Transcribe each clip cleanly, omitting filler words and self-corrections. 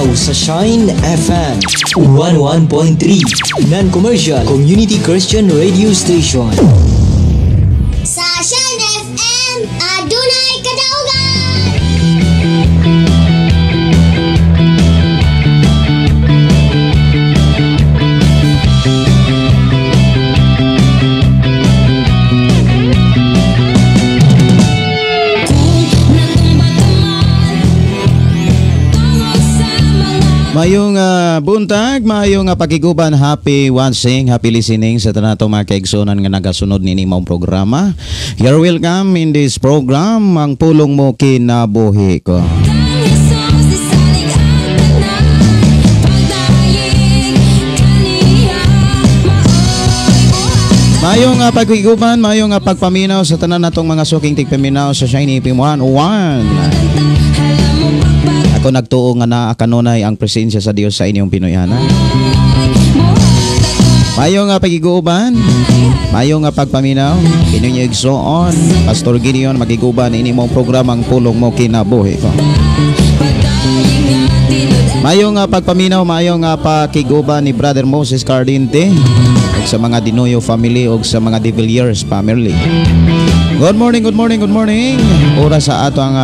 Nagpaminaw sa Shine FM 101.3, non-commercial community Christian radio station. Sa Shine FM, adunay kadaugan! Mayong buntag, mayong pakiguban, happy watching, happy listening sa tanan atong mga kaigsunan nga nagasunod niini maong programa. You're welcome in this program, Ang Pulong Mo Kinabuhi Ko. Mayong pagkiguban, mayong pagpaminaw sa tanan natong mga suking tigpaminaw sa Shiny FM 101. Ako nagtuo nga naa kanunay ang presensya sa Dios sa inyong Pinoyana. Mayong pagiguban, mayong pagpaminaw, inyong igsoon, Pastor Gideon magiguban ini mong programang Pulong Mo Kinabuhi Ko. Mayong pagpaminaw, mayong pakiguban ni Brother Moses Cardinte ug sa mga Dinoyo family ug sa mga De Villiers family. Good morning, good morning, good morning. Oras sa ato ang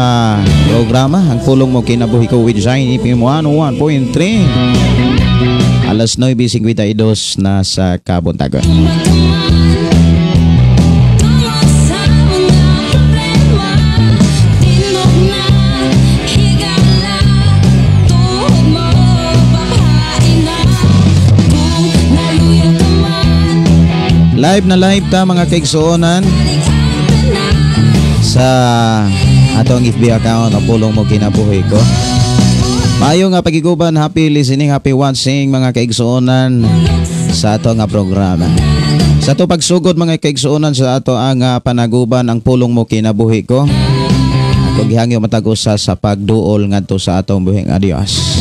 programa, Ang Pulong Mo Kinabuhi Ko with Shine FM 101.3. Alas 9:52 na sa kabuntagon. Live na live ta mga kaigsuonan sa atong FB account, Ang Pulong Mo Kinabuhi Ko. Mayo nga pagiguban, happy listening, happy watching mga kaigsuonan sa ato nga programa. Sa ato pagsugod mga kaigsuonan sa ato ang panaguban, Ang Pulong Mo Kinabuhi Ko. Ako gihangyo matag usa sa pagduol ngadto sa atong buhi nga Dios.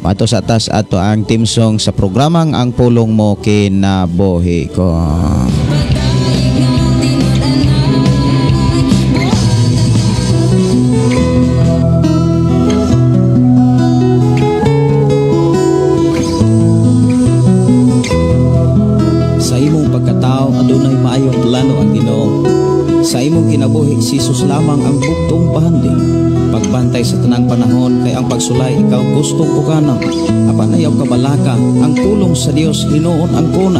Pato sa tas ato ang team song sa programang Ang Pulong Mo Kinabuhi Ko. Sa imong pagkatao adunay maayong plano ang Ginoo. Sa imong kinabuhi si Jesus lamang ang bugtong pahandi. Pagbantay sa tanang panahon kay ang pagsulay ikaw gustong pukana. Apan ayaw kabalaka ang pulong sa Dios hinuon ang kuna.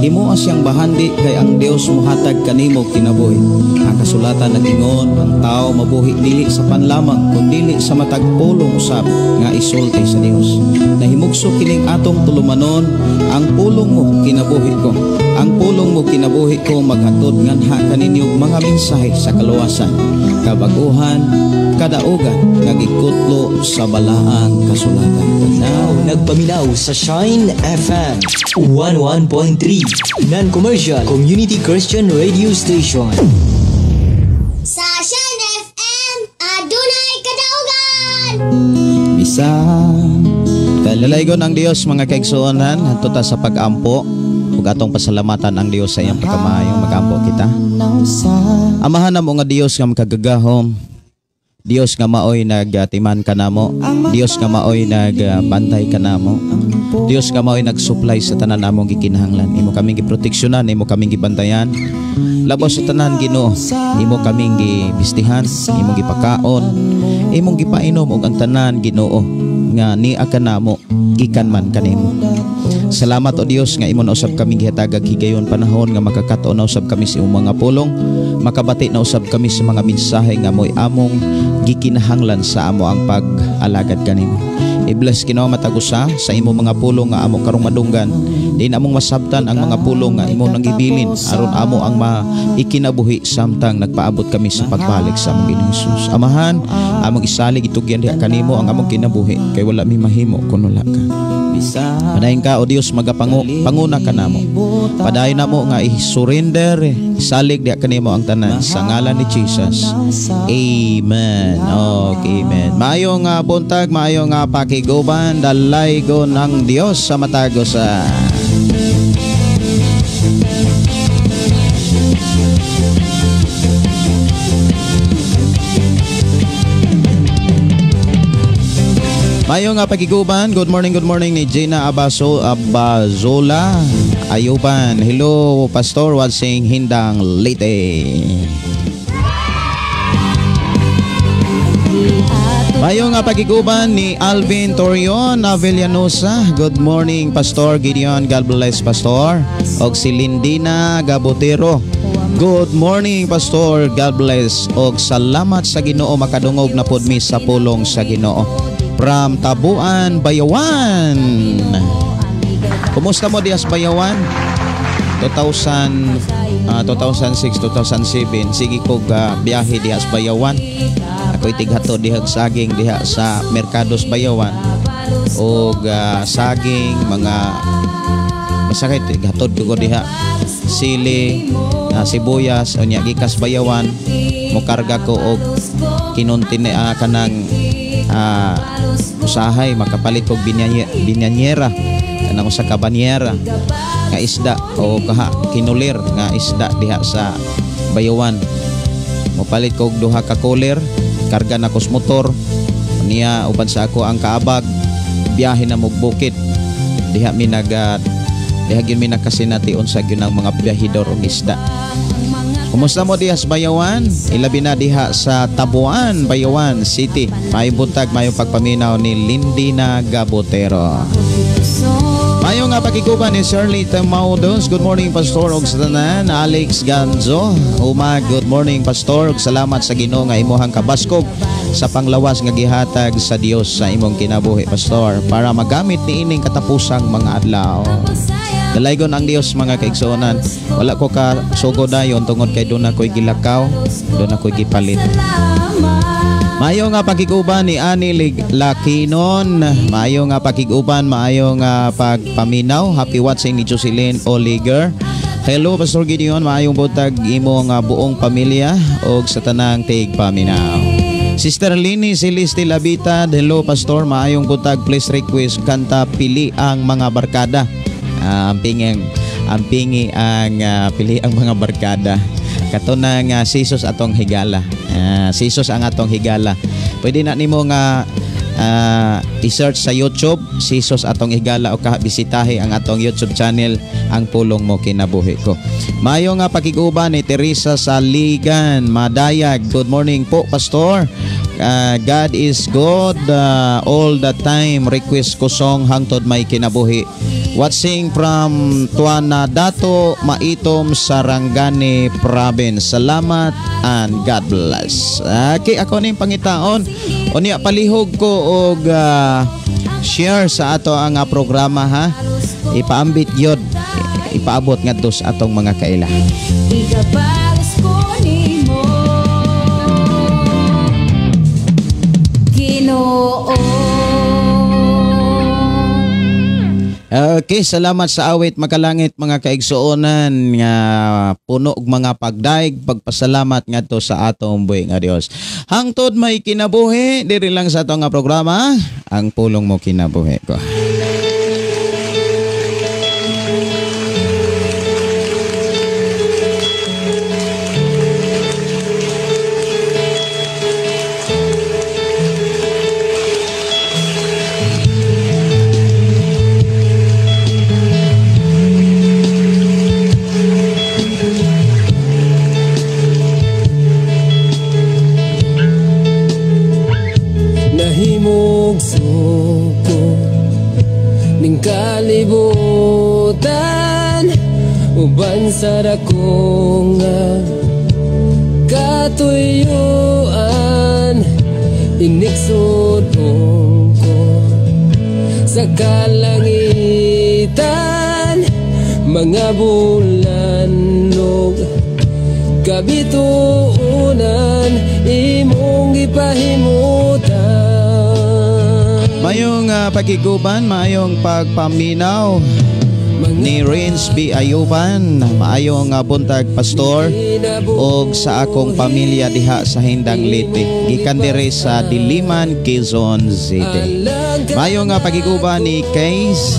Himoa siyang bahandi kay ang Dios mohatag kanimo kinabuhi. Ang kasulatan nag-ingon ang tao mabuhi dili sa panlamang kun dili sa matag pulong usab nga isulti sa Dios. Nahimugso kining atong tulumanon, ang pulong mo kinabuhi ko. Ang pulong mo kinabuhi ko maghatod nganha kaninyo mga mensahe sa kaluwasan, kabaguhan, kadaugan nga gikutlo sa balaang kasulatan. Now, nagpaminaw sa Shine FM 101.3, non-commercial community Christian radio station. Sa Shine FM, adunay kadaugan! Bisan Dalaygon ang Dios mga kaigsuonan, hanto ta sa pag-ampo ug atong pasalamatan ang Dios sa iyang pagkamaayong mag-ampo kita. Amahan namo nga Dios nga makagagahom, Dios nga maoy nagatiman kanamo, Dios nga maoy nagbantay kanamo, Dios nga maoy nagsupply sa tanan among gikinahanglan. Imo kaming giproteksyonan, imo kaming gibantayan. Labaw sa tanan Ginoo, imo kaming gibistihan, imong gipakaon, imong gipainom og ang tanan Ginoo nga niya kanamo gikan man kanimo. Salamat o Dios nga imo na usab kami gihatagag higayon panahon nga makakatuon na usab kami sa imong mga pulong, makabati na usab kami sa mga mensahe nga mo'y among gikinahanglan sa amo ang pag-alagad kanimo. I-bless Ginoo matag usa sa imong mga pulong nga amo karong madunggan. Diin among masabtan ang mga pulong nga imo nang gibilin aron amo ang maikinabuhi samtang nagpaabot kami sa pagbalik sa among Ginoong Hesus. Amahan, among isalig itugyan diha kanimo ang among kinabuhi kay wala mi mahimo kun wala ka. Padayon ka o Dios magapangu panguna ka namo. Padayon namo nga i-surrender, isalig diha kanimo ang tanan sa ngalan ni Jesus. Amen. Okay, amen. Maayong buntag, maayong pakiguban, dalaygon ng Dios sa matag usa. Mayo nga pagiguban, good morning ni Gina Abazola Ayuban. Hello Pastor, watching Hindang Leyte. Mayo nga pagiguban ni Alvin Torion Avellanosa. Good morning Pastor Gideon, God bless Pastor. Og si Lindina Gabotero. Good morning Pastor, God bless. Og salamat sa Ginoo, makadungog na pod mi sa pulong sa Ginoo. From Tabuan, Bayawan. Kumusta mo dias Bayawan? 2006, 2007 sige kog biyahe diha sa Bayawan. Ako'y tighato diha saging diha sa Mercados Bayawan og saging mga masakit tighatod ko diha sili, sibuyas unya gikas Bayawan mokarga ko og kinuntine kanang usahay makapalit og binyanyera kanang usa ka banyera nga isda o kaha kinulir nga isda diha sa Bayawan. Mopalit ko og duha ka kulir, karga na kos motor niya uban sa ako ang kaabag, biyahe na mog bukid diha mi nag diha gyud mi nakasinati unsa gyud ang mga biyahidor og isda. Kumusta mo diha sa Bayawan? Ilabi na diha sa Tabuan, Bayawan City. Maayong buntag, maayong pagpaminaw ni Lindina Gabotero. Mayo nga pakiguban ni Shirley Tamaudos. Good morning Pastor og sa tanan. Alex Ganzo Uma, good morning Pastor og salamat sa Ginoo nga imuhang kabaskog sa panglawas nga gihatag sa Dios sa imong kinabuhi Pastor para magamit niining katapusang mga adlaw. Dalaygon ang Dios mga kaigsuonan. Wala ko ka sugo dayon tungod kay doon ako'y gilakaw, doon ako'y gipalit. Maayo nga pakiguban ni Ani Lakinon. Maayo nga pakiguban, maayo nga pagpaminaw. Happy watching ni Jocelyn Oliger. Hello Pastor Gideon, maayong buntag imo nga buong pamilya og sa tanang tigpaminaw. Sister Lini Celeste Labita, hello Pastor, maayong buntag, please request kanta Pili ang mga barkada. Ang pingi ang pili ang mga barkada. Kato na nga si Jesus atong higala. Si Jesus ang atong higala. Pwede na nimo nga i-search sa YouTube si Jesus atong higala o bisitahe ang atong YouTube channel Ang Pulong Mo Kinabuhi Ko. Mayo nga pakiguban ni Teresa Saligan Madayag. Good morning po Pastor. God is good all the time. Request ko song Hangtod May Kinabuhi. Watching from Tuana Dato, Maitom, Sarangani Province. Salamat and God bless. Okay, ako ning pangitaon. Unya palihog ko og share sa ato ang programa ha. Ipaambit gyud, ipaabot ngadto sa atong mga kaila. Okay, salamat sa awit makalangit mga kaigsuonan nga puno og mga pagdaig, pagpasalamat ngadto sa atong buhi nga Dios. Hangtod may kinabuhi diri lang sa atong nga programa, Ang Pulong Mo Kinabuhi Ko. Kalibutan uban sa dakong katuyuan, iniksudong ko sa kalangitan, mga bulan ug kabituunan imong gipahimutan. Mayong pagiguban, maayong pagpaminaw ni Renz B. Ayuban. Maayong buntag Pastor og sa akong pamilya diha sa Hindang Leyte, gikan diri sa Diliman, Quezon City. Maayong pagiguban ni Case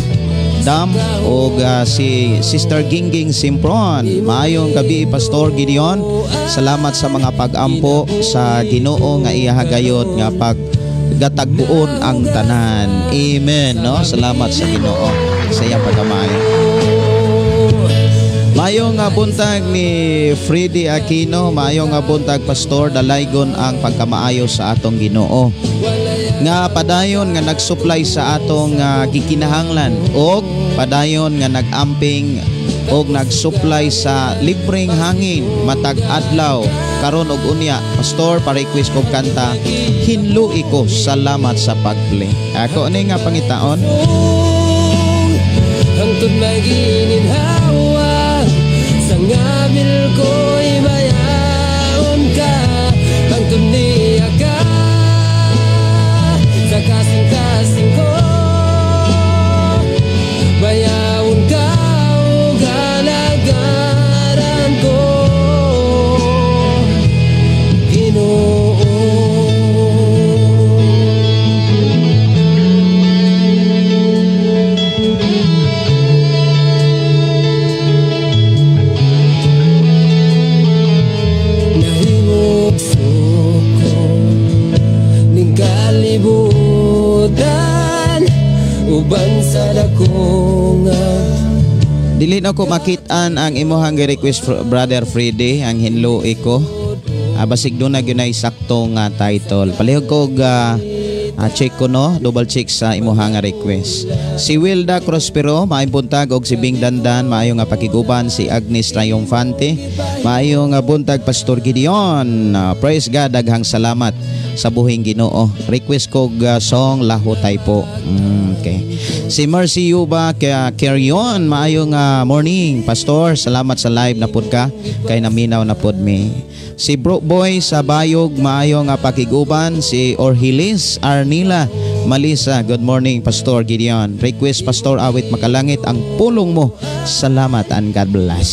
Dam og si Sister Gingging Simpron. Maayong gabi Pastor Gideon. Salamat sa mga pag-ampo sa Ginoo nga iyahagayod nga pag gatagbuon ang tanan. Amen, no? Salamat sa Ginoo sa iyang pagkamaayo. Maayong buntag ni Freddy Aquino, maayong buntag Pastor, dalaygon ang pagkamaayo sa atong Ginoo nga padayon nga nagsupply sa atong gikinahanglan og padayon nga nagamping og nagsupply sa libreng hangin matag adlaw karon og unya. Pastor, pa-request kog kanta Hinlui Ko, salamat sa pag-play. Ako ani nga pangitaon. Hangtod magininhawa sa ngabil ko imayaon ka, hangtod niya ka sa kasing-kasing ko, bayawon ka o galagaran ko, Ginoo. Nahimugso ko ning kalibutan uban sa dako nga Dili na ko makit-an ang imuhang gi-request, Brother Freddy, ang Hinlui Ko. Basig doon na gyud ay sakto nga title. Palihog ko og check ko, no, double check sa imuhang nga request. Si Wilda Prospero, maayong buntag, og si Bing Dandan, maayo nga pakiguban. Si Agnes Triumphante, maayo nga buntag Pastor Gideon. Praise God, daghang salamat sa buhing Ginoo. Request ko og song Lahotay po. Okay. Si Mercy Yuba kaya Carrion, maayo nga morning Pastor, salamat sa live na pud ka kay naminaw na pud mi. Si Bro Boy sa Bayog, maayo nga pakiguban. Si Orhilis Arnila Malisa, good morning Pastor Gideon. Request Pastor Awit Makalangit ang pulong mo. Salamat and God bless.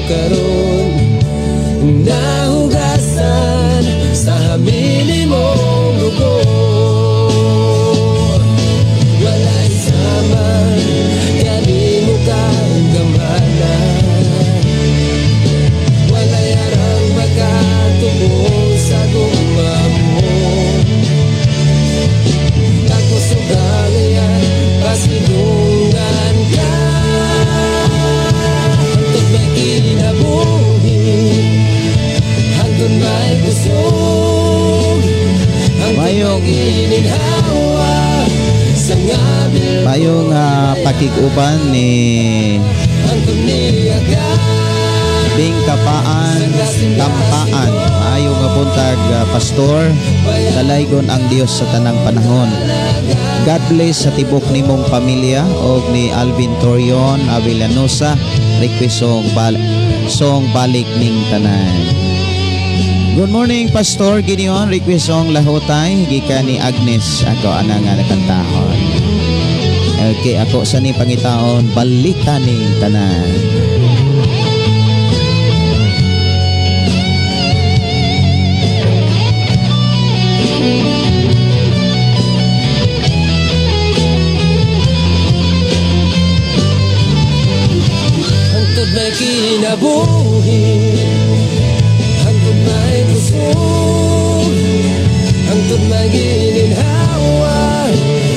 Karon nahugasan sa hamili mong dugo, walay sama kani mo kagamana, walay arang makatubong sa gugma mo. Kakusugayan pasidungan ka, hangtod may kinabuhi, hangtod may kusog, hangtod may gininhawa sa ngabil. Mayong pakiguban ni hangtod niya ka Bing Kapaan Tampaan. Maayo nga buntag Pastor, dalaygon ang Dios sa tanang panahon. God bless sa tibok nimong pamilya og ni Alvin Torion Avellanosa. Request song, song Balik Ning Tanan. Good morning Pastor Gideon, request song Lahotay gikan ni Agnes. Ako ana nga nakantahon. Okay, ako sa ni pangitaon Balikan Ning Tanan. Hangtod may kinabuhi, hangtod may kusog, hangtod may gininhawa,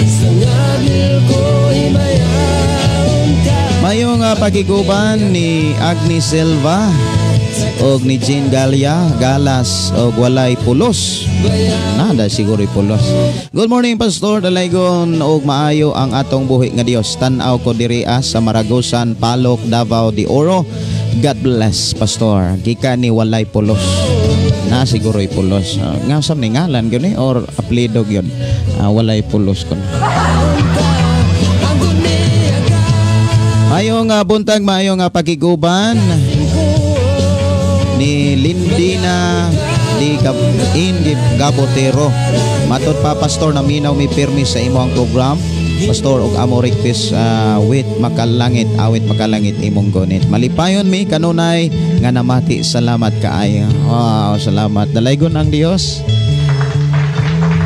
sa ngabil ko himayaon ka. Mayong pagiguban ni Agnes Silva og ni Jean Galia Galas og walay pulos. Nada siguro pulos. Good morning Pastor, dalaygon og maayo ang atong buhi nga Dios. Tan-aw ko diri sa Maragusan, Palok, Davao de Oro. God bless Pastor. Gikan ni walay pulos. Na siguro pulos. Nga sam ni ngalan gyud ni or apelyido gyud. Walay pulos kon. Maayong buntag, maayong pakiguban ni Lindina Di Gabotero. Matod pa Pastor, naminaw mi pirmi sa imo ang program Pastor, og amo request wit makalangit, awit makalangit imong gunit. Malipayon mi kanunay nga namati, salamat kaayo. Wow, salamat. Dalaygon ang Dios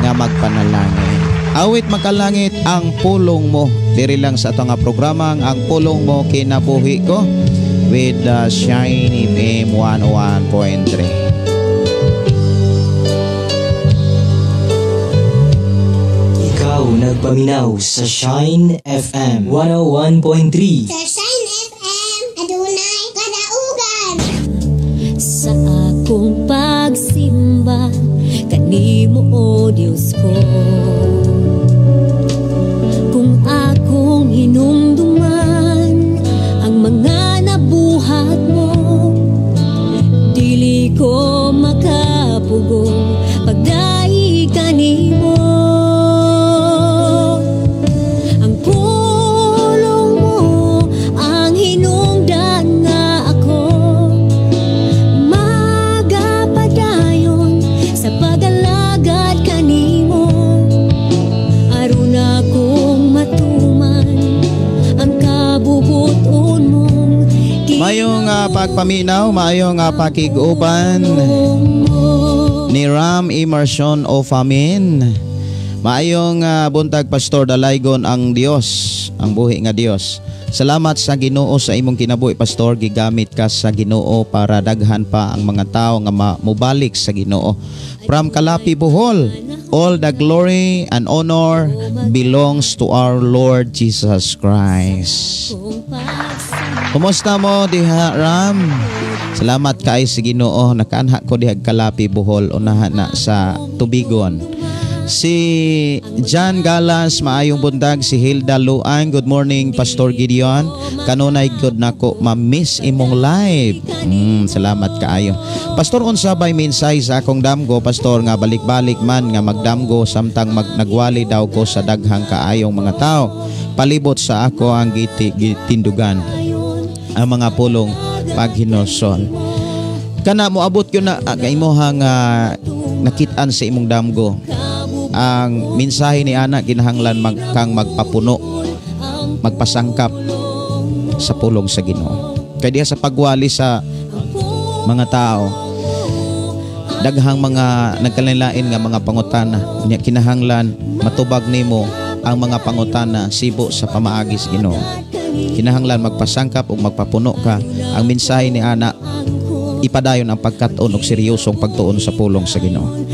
nga magpanalangin. Awit makalangit ang pulong mo. Diri lang sa atong programa ang pulong mo kinabuhi ko with Shine FM 101.3. Ikaw nagpaminaw sa Shine FM 101.3. Sa Shine FM, adunay kadaugan. Sa akong pagsimba kanimo, o Dios ko, kung akong hinumduman ang mga nabuhat mo, dili ko makapugong pagdaig kanimo. Ang pulong mo ang hinungdan nga ako magapadayon sa pag-alagad kanimo, aron akong matuman ang kabubuton mong Mayong pagpaminaw, maayong pakig-uban ni Ram Immersion of Amin. Maayong buntag, Pastor Dalaygon ang Dios, ang buhi nga Dios. Salamat sa Ginoo sa imong kinabuhi, Pastor. Gigamit ka sa Ginoo para daghan pa ang mga tao nga mobalik sa Ginoo. From Kalapi, Bohol, all the glory and honor belongs to our Lord Jesus Christ. Kumusta mo diha, Ram? Salamat kay sa Ginoo, nakaanha ko diha Kalapi, Bohol, unahan na sa Tubigon. Si John Galas, maayong buntag. Si Hilda Luang, good morning, Pastor Gideon. Kanunay gud nako ma-miss imong live. Salamat kaayo. Pastor, unsa bay mensahe sa akong damgo, Pastor, nga balik-balik man nga magdamgo samtang nagwali daw ko sa daghang kaayong mga tao. Palibot sa ako ang gitindugan ang mga pulong paghinulsol. Kana moabot yun na imuhang nakitaan sa imong damgo. Ang mensahe ni ana kinahanglan kang magpapuno, magpasangkap sa pulong sa Ginoo. Kay diha sa pagwali sa mga tao, daghang mga nagkalain nga mga pangutana, nya kinahanglan matubag nimo ang mga pangutana sibo sa pamaagi sa Ginoo. Kinahanglan magpasangkap ug magpapuno ka. Ang mensahe ni ana, ipadayon ang pagkat-on og seryosong pagtuon sa pulong sa Ginoo.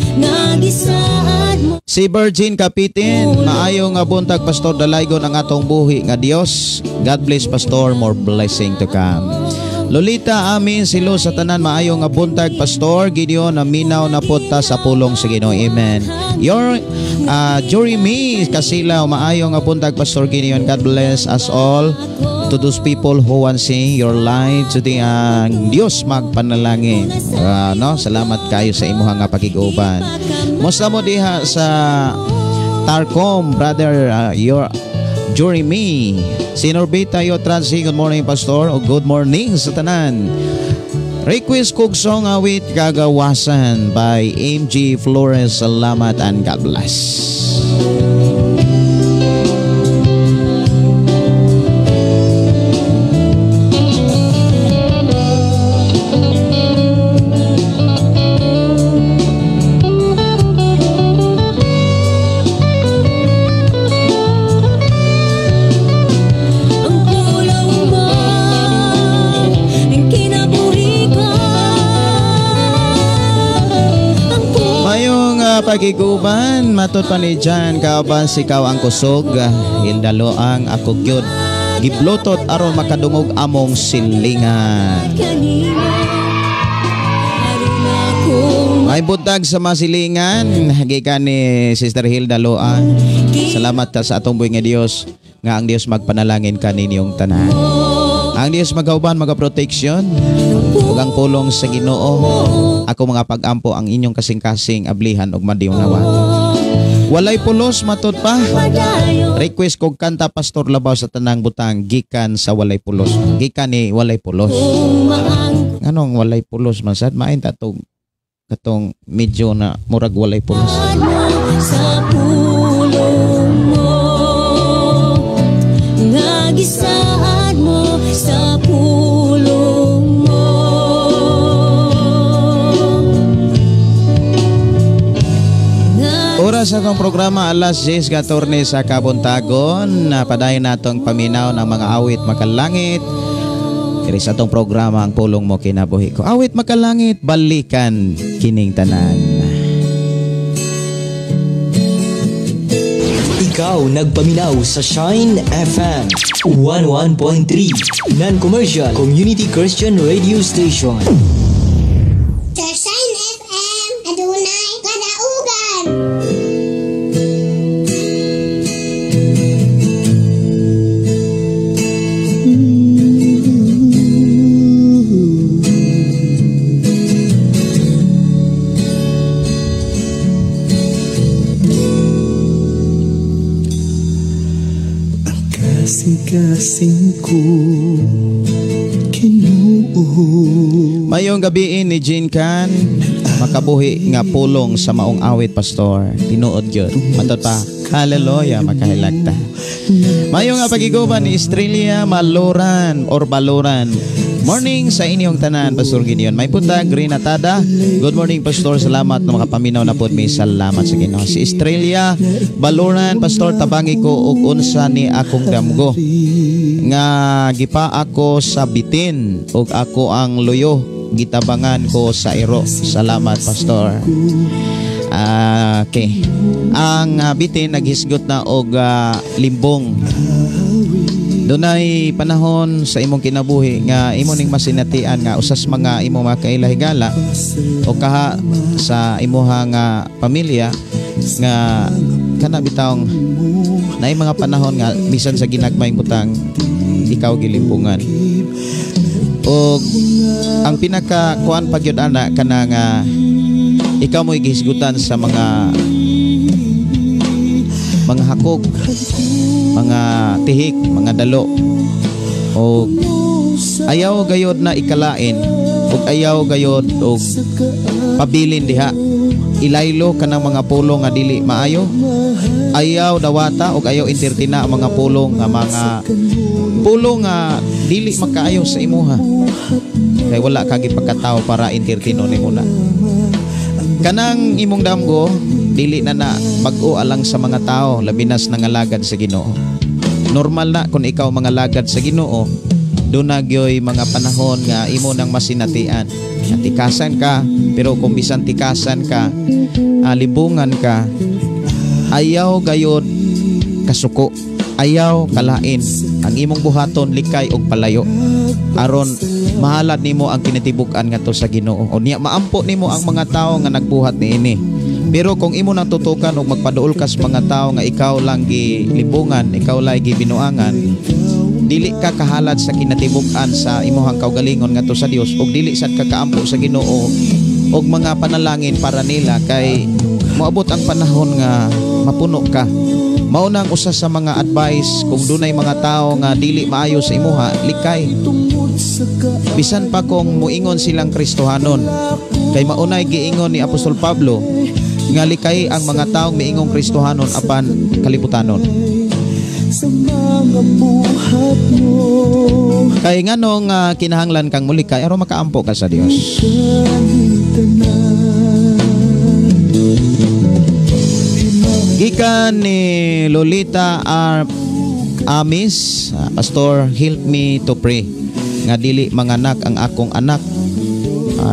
Si Virgin Kapitin, maayong nga buntag, Pastor Dalaygon ang atong buhi nga Dios. God bless, Pastor, more blessing to come. Lolita Amin silo sa tanan, maayong nga buntag, Pastor Gideon, naminaw na punta sa pulong sa Ginoo. Amen. Your Jeremy Kasilaw, maayong nga buntag, Pastor Gideon. God bless us all. To those people who want seeing your life today, ang Dios magpanalangin. No, salamat kayo sa imuha nga pakig-uban. Musta mo diha sa Tarcom, brother, your Jeremy. Si Norbita Yotransi, good morning, Pastor, o good morning sa tanan. Request kog song awit Kagawasan by MG Flores. Salamat and God bless. Ang pulong mo ang kinabuhi ko. Ang pulong Mayong pagiguban, matod pa ni Jan kauban sikaw ang kusog, Hilda Loang ako gyud giblutot aron makadungog among silingan. kanimo, aron akong May buntag sa masilingan, gikan ni Sister Hilda Loang. Salamat ta sa atong buhi nga Dios, nga ang Dios magpanalangin kaninyong tanan. Ang Dios magauban, magaproteksyon, ug ang pulong sa Ginoo. Ako mga pag-ampo ang inyong kasing-kasing ablihan ug madiunawan. Walay pulos matod pa. Request kog kanta, Pastor, labaw sa tanang butang gikan sa Walay Pulos. Gikan ni Walay Pulos. Nganong Walay Pulos man sad main ta tong katong medyo na murag walay pulos. Sa pulong mo nga gisaad mo sa pulong mo. Nga Oras sa atong programa alas 10:14 sa kabuntagon. Padayon natong paminaw ng mga awit makalangit. Diri sa atong programa ang pulong mo kinabuhi ko. Awit makalangit, balikan kining tanan. Ikaw nagpaminaw sa Shine FM 11.3 Non-commercial Community Christian Radio Station. Sa Shine FM, adunay kadaugan. Kasing-kasing ko kinuo. Mayong gabi ni Jean Can, makabuhi nga pulong sa maong awit, Pastor. Tinuod gyud. Matod pa. Hallelujah, makahilakta. Mayong nga pagiguban ni Estrella Maloran or Baloran. Morning sa inyong tanan, Pastor Gideon. May punta, Green Atada. Good morning, Pastor. Salamat na makapaminaw na po mi. Salamat sa Ginoo. Si Estrella Baloran, Pastor, tabangi ko og unsa ni akong damgo. Nga gipa ako sa bitin og ako ang luyo gitabangan ko sa iro. Salamat, Pastor. Okay. Ang bitin naghisgot na og limbong. Dunay panahon sa imong kinabuhi nga imo ning masinatian nga usas mga imo makailahigala o kaha sa imuha nga pamilya nga kana bitawng naay mga panahon nga bisan sa ginagmayng butang ikaw gilimbungan. Og ang pinaka kuan pagyud ana kana nga ikaw mo'y gihisgutan sa mga hakog, mga tihik, mga dalo. O ayaw gayod na ikalain og ayaw gayod og pabilin diha. Ilaylo kanang mga pulong nga dili maayo. Ayaw dawata og ayaw entertaina ang mga pulong nga mga pulong nga dili makaayo sa imuha. Kay wala ka gipagkatao para entertaino nimo na. Kanang imong damgo dili na na bag-o alang sa mga tao, labi nas nangalagad sa Ginoo. Normal na kung ikaw mangalagad sa Ginoo, doon nagyoy mga panahon nga imo nang masinatian. Tikasan ka, pero kung bisan tikasan ka, libungan ka, ayaw gayod kasuko, ayaw kalain. Ang imong buhaton likay og palayo. Aron mahalad nimo ang kinatibuk-an ngadto sa Ginoo. O niya maampo nimo ang mga tao nga nagbuhat niini. Pero kung imo nang tutukan og magpaduol kas mga tao nga ikaw lang gilibungan, ikaw lang gibinuangan, dili ka kahalad sa kinatibuk-an sa imuhang kaugalingon ngadto sa Dios ug dili sad ka kaampo sa Ginoo og mga panalangin para nila kay moabot ang panahon nga mapuno ka. Mao nang usa sa mga advice kung dunay mga tao nga dili maayo sa imuha, likay. Bisan pa kung muingon silang Kristohanon, kay maunay giingon ni Apostol Pablo nga likay ang mga taong miingong Kristohanon apan kalibutanon. Kay nganong kinahanglan kang mulikay aron makaampo ka sa Dios. Gikan ni Lolita R. Amis, Pastor, help me to pray nga dili manganak ang akong anak.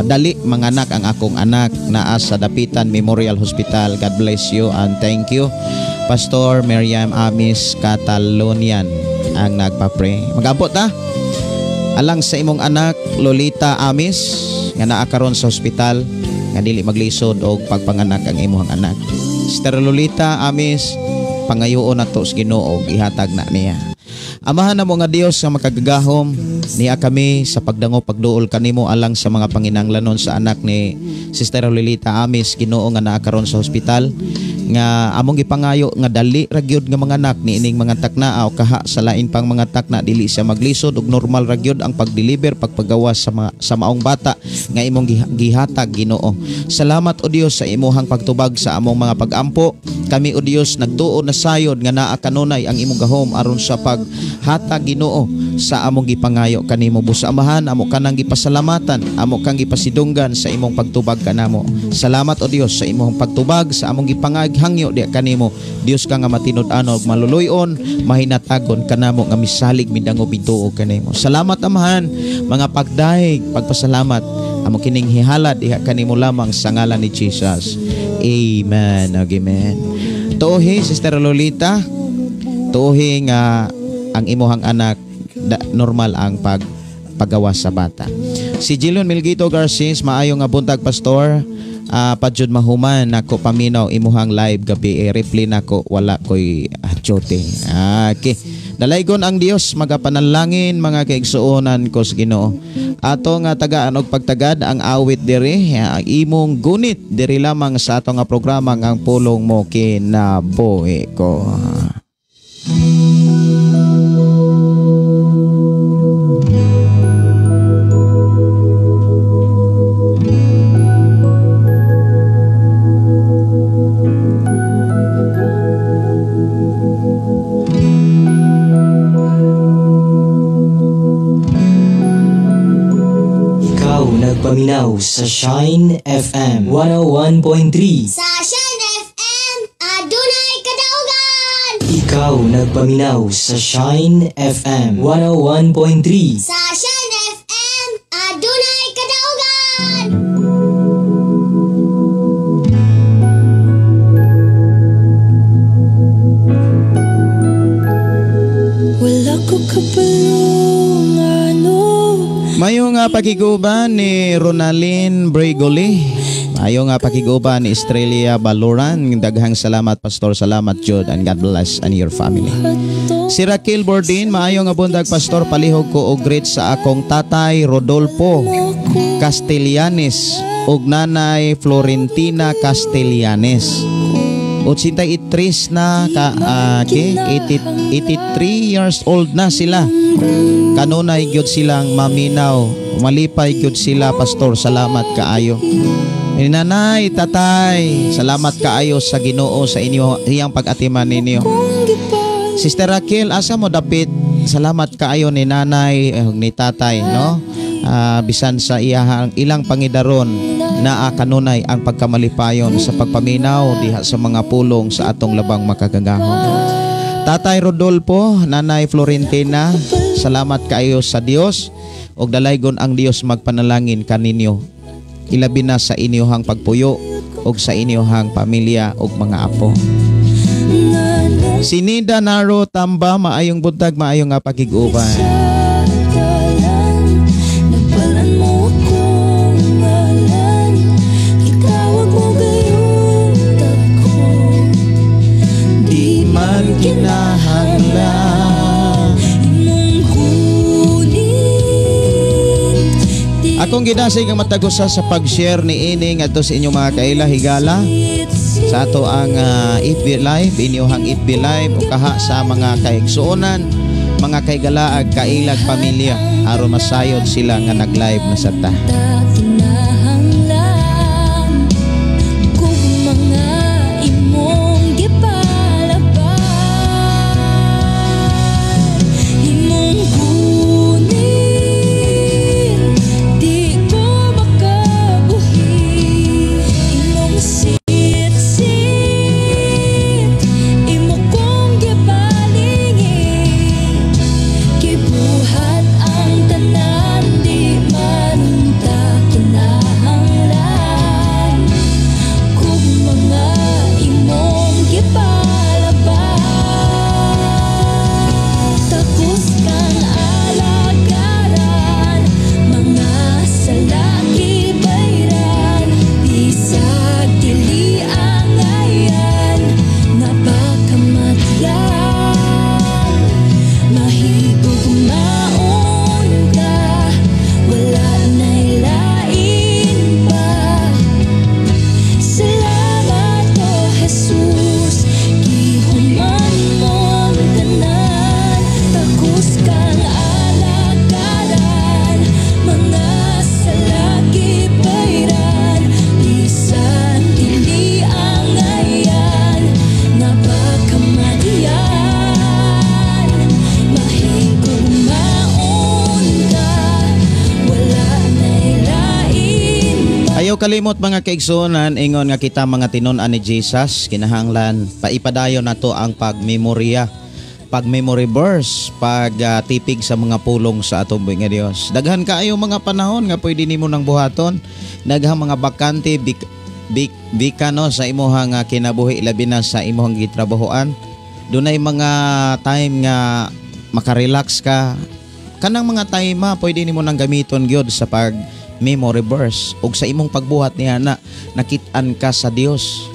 Dali manganak ang akong anak naa sa Dapitan Memorial Hospital. God bless you and thank you. Pastor Miriam Amis Catalonian ang nagpa-pray. Magampo ta alang sa imong anak Lolita Amis nga naa karon sa ospital nga dili maglisod og pagpanganak ang imong anak. Sister Lolita Amis, pangayoon nato sa Ginoo ihatag na niya. Amahan namo nga Dios nga makagagahom, niya kami sa pagdango pagduol kanimo alang sa mga panginahanglanon sa anak ni Sister Lolita Amis, Ginoo nga naa karon sa ospital nga among gipangayo nga dali ra gyud nga manganak niining mga takna o kaha sa lain pang mga takna, dili siya maglisod ug normal ra gyud ang pagdeliver pagpagawas sa mga, sa maong bata nga imong gihatag Ginoo. Salamat o Dios sa imuhang pagtubag sa among mga pagampo. Kami o Dios nagtuo na sayod nga naa kanunay ang imong gahom aron sa paghatag Ginoo sa among gipangayo kanimo. Busa Amahan, amo kanang gipasalamatan, amo kang gipasidunggan sa imong pagtubag kanamo. Salamat o Dios sa imong pagtubag sa among gipangaghangyo diya kanimo. Dios ka nga matinud-an og maluluy-on, mahinatagon kanamo nga misalig midangop mituo kanimo. Salamat Amahan, mga pagdaig, pagpasalamat amo kining hihalad diha kanimo lamang sa ngalan ni Jesus. Amen. Amen. Tuohi Sister Lolita, Tuhi nga ang imuhang anak normal ang paggawas sa bata. Si Jillian Milgito Garcis, maayo nga buntag pastor. Padyod mahuman nako paminaw imuhang live gabi, reply nako wala koy duty. Okay. Dalaygon ang Dios magapanalangin mga kaigsuonan ko sa Ginoo. Ato nga tagaan og pagtagad ang awit diri, ang imong gunit diri lamang sa ato nga programa ang pulong mo kinabuhi ko. Nagpaminaw sa Shine FM 101.3. Sa Shine FM, adunay kadaugan. Ikaw nagpaminaw sa Shine FM 101.3. Sa Shine FM, adunay kadaugan. Wala ko kapalong ano. Mayo nga pakiguban ni Ronalyn Brigoli. Mayo nga pakiguban ni Estrella Baloran. Daghang salamat pastor, salamat Jude, and God bless and your family. Si Raquel Bordin, maayo nga buntag pastor, palihog ko og greet sa akong tatay Rodolfo Castellanes ug nanay Florentina Castellanes. 83 na ka, okay, 83 years old na sila. Kanunay gyud silang maminaw, malipay gyud sila pastor, salamat kaayo. Nanay, tatay, salamat kaayo sa Ginoo sa inyo iyang pag-atiman ninyo. Sister Raquel, asa mo dapit? Salamat kaayo ni nanay ni tatay, no? Bisan sa iyahang ilang pangidaron naa kanunay ang pagkamalipayon sa pagpaminaw diha sa mga pulong sa atong labang makagagahom. Tatay Rodolfo, Nanay Florentina, salamat kaayo sa Dios ug dalaygon ang Dios magpanalangin kaninyo. Ilabi na sa inyohang pagpuyo ug sa inyohang pamilya ug mga apo. Sinida Naro Tamba, maayong buntag, maayong nga pakig-uban. Akong gidasig ang matag usa sa pag-share ni ini ngadto sa inyong mga kaila higala sa ato ang FB Live, inyohang FB Live o kaha sa mga kaigsuonan, mga kaigalaag, kailag, pamilya aron masayod sila nga nag-live na sa ta. Kalimot mga kaigsuonan, ingon nga kita mga tinun-an ni Jesus, kinahanglan paipadayon nato ang pagmemorya, pag-memory verse, pag-tipig sa mga pulong sa atong buhi nga Dios. Daghan kaayo mga panahon nga pwede nimo nang buhaton, daghang mga bakante bikano sa imuhang kinabuhi, labi na sa imuhang gitrabahoan. Dunay mga time nga makarelax ka. Kanang mga time ma, pwede nimo nang gamiton gyud sa pag memory verse ug sa imong pagbuhat niya na nakit-an ka sa Dios.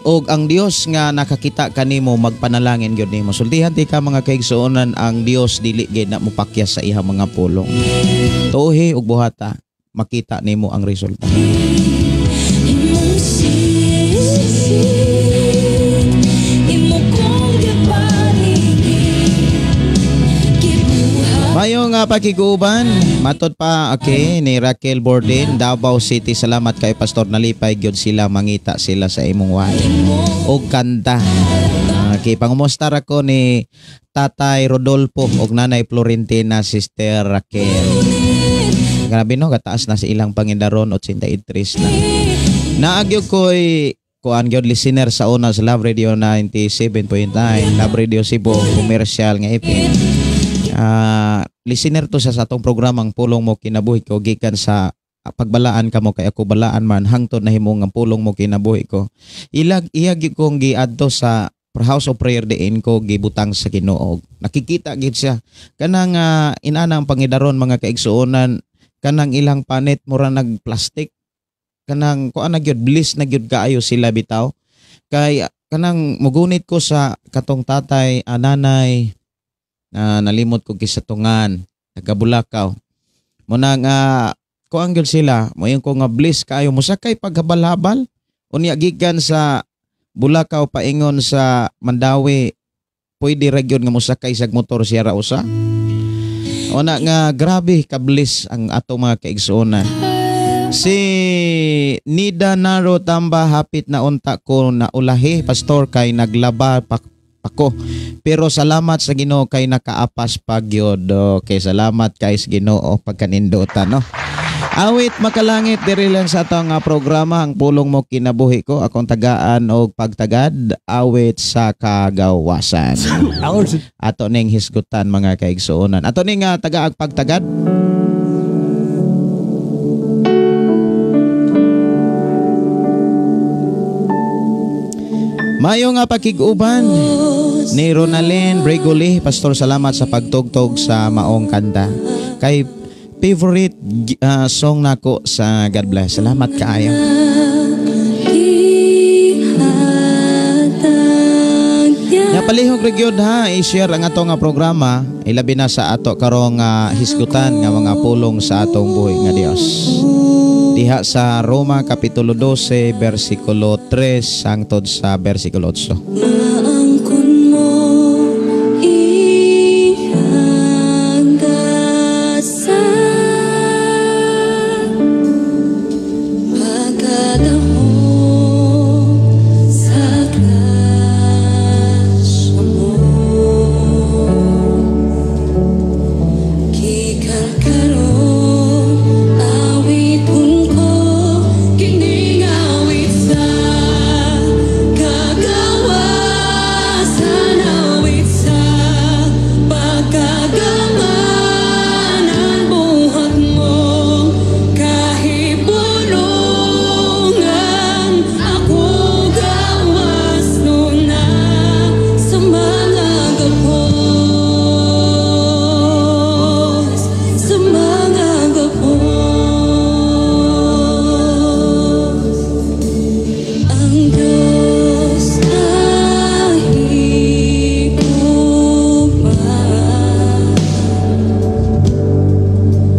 Og ang Dios nga nakakita kanimo magpanalangin gyud nimo. Sultihan ti ka mga kaigsuonan, ang Dios dili gyud na mopakyas sa iyang mga pulong. Tuhi ug buhata, makita nimo ang resulta. Mayo nga pakiguban, matod pa okay ni Raquel Borden, Davao City. Salamat kay Pastor, nalipay gyud sila mangita sila sa imong wahi og kanta. Okay, pangumusta ra ko ni Tatay Rodolfo og Nanay Florentina, Sister Raquel. Grabe no, kataas na sa ilang pangindaron, 83 na. Naagyo ko'y kuan gyud listener sa una sa Love Radio 97.9, Love Radio Cebu, commercial nga FM. Listener to sa atong programang Pulong Mo Kinabuhi Ko, gikan sa pagbalaan kamo kay ako balaan man hangtod nahimo nga Pulong Mo Kinabuhi Ko. Ilag iya gyud kong giadto sa House of Prayer diin ko gibutang sa Ginoo. Nakikita gid siya kanang inanang pangidaron mga kaigsuonan, kanang ilang panit mura nag plastic, kanang kuan na gyud, bliss na gyud kaayo sila bitaw. Kay kanang mugunit ko sa katong tatay, ananay, nalimot ko kisatungan, taga Bulacau. Muna nga kuan gyud sila, moingon ko nga bliss kaayo mosakay paghabal-habal. Unya gikan sa Bulacau paingon sa Mandawi, pwede ra gyud nga mosakay sa motor siya ra usa. Una nga grabe ka bliss ang atong mga kaigsuonan. Si Nida Naro Tamba, hapit na unta ko na ulahi pastor kay naglaba pa ko. Pero salamat sa Ginoo kay nakaapas pa gyud. Okay, salamat kay sa Ginoo pagkanindutan no. Awit makalangit diri lang sa atong programa ang Pulong Mo Kinabuhi Ko, akong tagaan og pagtagad, awit sa kagawasan. Ato ning hisgutan mga kaigsuonan. Ato ning tagaag pagtagad. Mayo nga pakig-uban ni Ronalyn Bregoli. Pastor, salamat sa pagtugtog sa maong kanta. Kay favorite song nako sa God bless. Salamat kaayo. Napalihog ra gyud ha, i-share ang ato nga programa, ilabi na sa ato karong hisgutan nga mga pulong sa atong buhi nga Dios. Diha sa Roma Kapitulo 12, versikulo 3 hangtod sa versikulo 8. Maangkon mo iyang gasa, pagkadahom sa grasya mo, gikan karon awiton ko kining awit sa kagawasan, awit sa pagkagamanan, buhat mong kahibulungan, ako gawas nuna sa mga gapos, sa mga gapos. Ang Diyos ay higugma,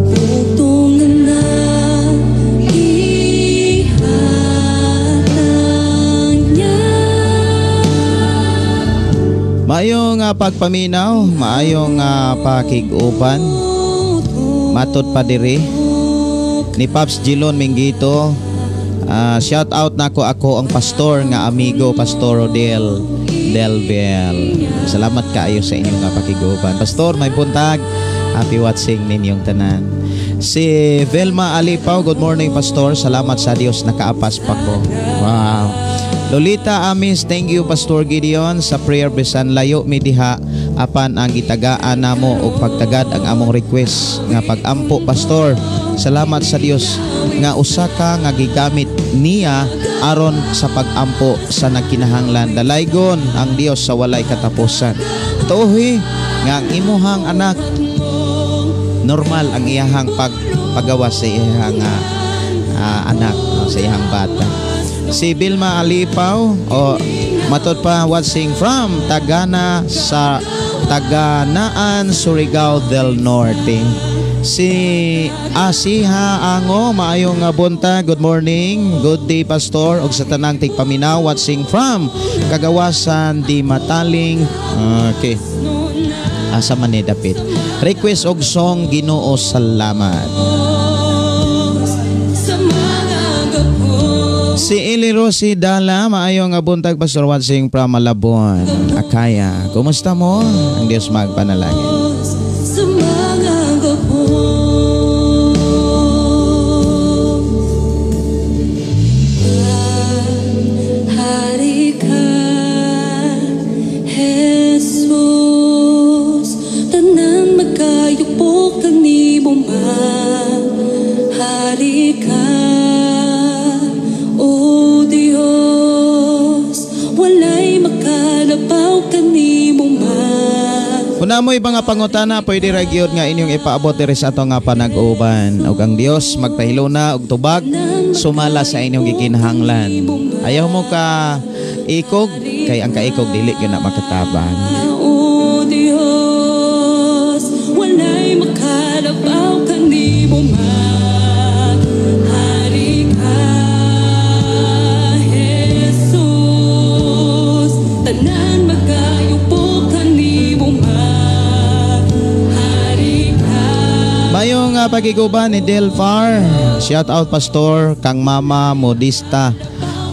bugtong na ihatag niya. Maayong pagpaminaw, maayong pakig-uban. Matod pa diri ni Pops Gilon Mingito. Shout out nako ako ang pastor nga amigo, Pastor Rodel Delvel. Salamat kaayo sa inyong nga pakig-uban. Pastor, may buntag. Happy watching ninyong tanan. Si Velma Alipaw, good morning Pastor. Salamat sa Dios nakaapas pa ko. Wow. Lolita Amis, thank you Pastor Gideon sa prayer bisan layo mi diha apan ang gitagaan namo og pagtagad ang among request nga pagampo Pastor. Salamat sa Dios. nga usa ka nga gigamit niya aron sa pagampo sa nagkinahanglan. Dalaygon ang Dios sa walay katapusan. Tuhi nga ang imuhang anak normal ang iyahang pagpagawa sa iyahang anak, sa iyahang bata. Si Vilma Alipaw o matod pa watching from Tagana sa Taganaan, Surigao del Norte. Si Asiha Ango, maayong buntag, good morning, good day pastor og sa tanang tigpaminaw watching from Kagawasan di Mataling. Okay. Asa man ni dapit. Request og song Ginoo salamat. Si Eli Rosie Dala, maayong buntag pastor watching from Malabon, Akaya. Kumusta mo? Ang Dios magpanalangin. Hari ka, Jesus, tanan magkayupok kanimo mahari ka, O Dios, walay makalabaw kanimo. Una mo'y mga pangutana, pwede ra gyud nga inyong ipaabot diri sa ato nga panag-uban. Ug ang Dios magpahiluna og tubag sumala sa inyong gikinahanglan. Ayaw mo ka ikog kay ang kaikog dili gyud na makatabang. O Dios, walay makalabaw kanimo mahari ka, Jesus, tanan magkayupo kanimo mahari ka. Mayong pagiguban ni Delfar. Shout out pastor kang Mama Modista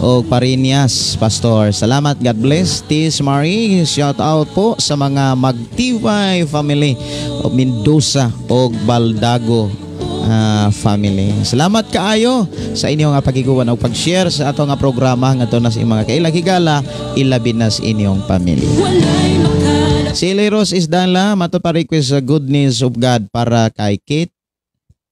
og Parinias pastor. Salamat, God bless. Tis Marie, shout out po sa mga Magtibay family o Mendoza og Baldago family. Salamat kaayo sa inyong pagiguban og pag-share sa ato nga programa ngadto na sa inyong mga kailag higala, ilabi na sa inyong pamilya. Si Leros Isdala, mato pa request sa good news of God para kay Kate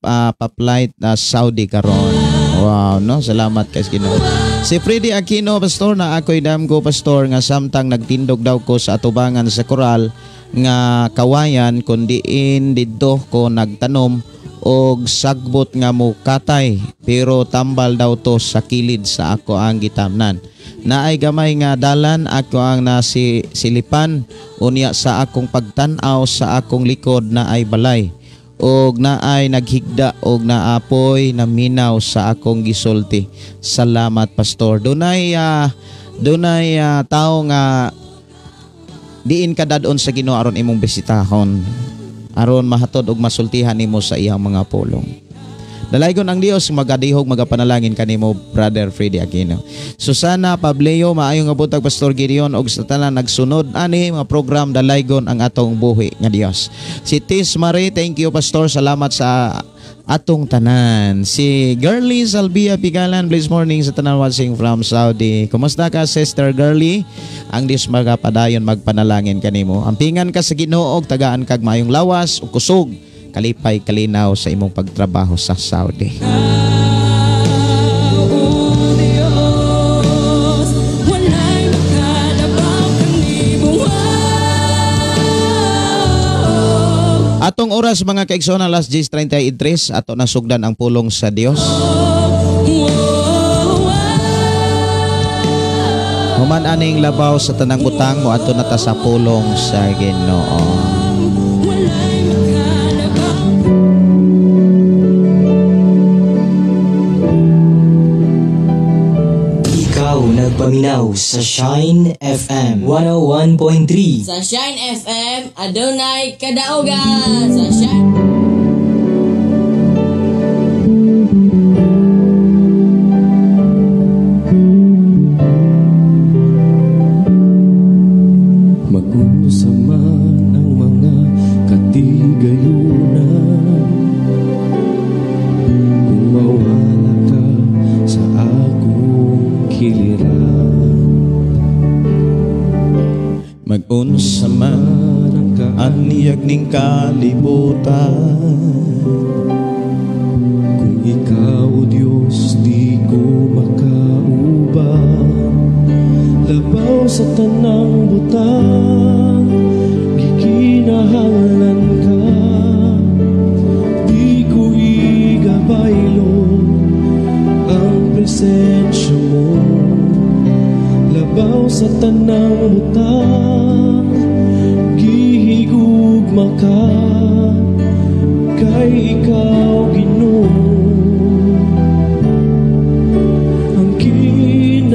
pa-flight Saudi karon. Wow, no? Salamat kay Ginoo. Si Freddy Aquino, pastor, na ako'y damgo pastor nga samtang nagtindog daw ko sa atubangan sa koral nga kawayan kundiin didto ko nagtanom og sagbot nga mukatay pero tambal daw to sa kilid sa ako ang gitamnan. Naay gamay nga dalan ako ang nasilipan unya sa akong pagtan-aw sa akong likod naay balay og naay naghigda og naapoy naminaw sa akong gisulti. Salamat pastor. Dunay tao nga diin ka dadon sa Ginoo aron imong bisitahon, aron mahatod og masultihan nimo sa iyang mga pulong. Dalaygon ang Dios magadihog magapanalangin kanimo Brother Freddy Aquino. Susana Pableo, maayong nga buntag Pastor Gideon og sa tanan nagsunod ani mga program, dalaygon ang atong buhi nga Dios. Si Tis Marie, thank you Pastor, salamat sa atong tanan. Si Girly Salvia Pigalan, blessed morning sa tanan watching from Saudi. Kumusta ka Sister Girly? Ang Dios magapadayon magpanalangin kanimo. Ampingan ka sa Ginoo og tagaan kag maayong lawas ug kusog, kalipay kalinaw sa imong pagtrabaho sa Saudi. Atong oras mga kaigsoon, alas 10:33, ato nasugdan ang pulong sa Dios. Human aning labaw sa tanang butang mo ato nata sa pulong sa Ginoo. Ikaw nagpaminaw sa Shine FM 101.3. Sa Shine FM, adunay kadaugan. Sa Shine Mag-unsa man ang mga katigayunan, kung mawala ka sa akong kiliran. Mag-unsa man ang kaaniyag ning kalibutan, kung ikaw, O Diyos, sa tanang butang, gikinahanglan ka. Di ko igabaylo ang presensya mo. Labaw sa tanang butang, gihigugma ka. Kay ikaw, Ginoo, ang kinabuhi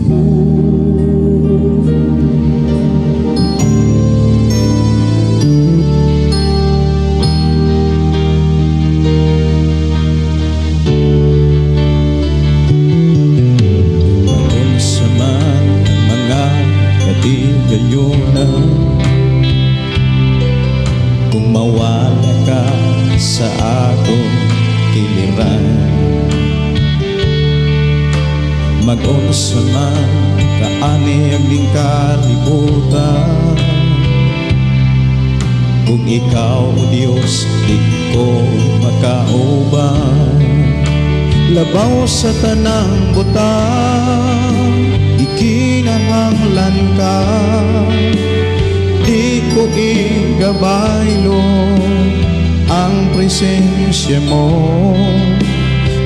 ko. Magunsa man ang mga katigayunan, kung mawala ka sa akong kiliran. Mag-unsa man kaani ang kalibutan, kung ikaw, O Diyos, di ko makauban. Labaw sa tanang butang, ikinahanglan ka. Di ko igabaylo ang presensya mo.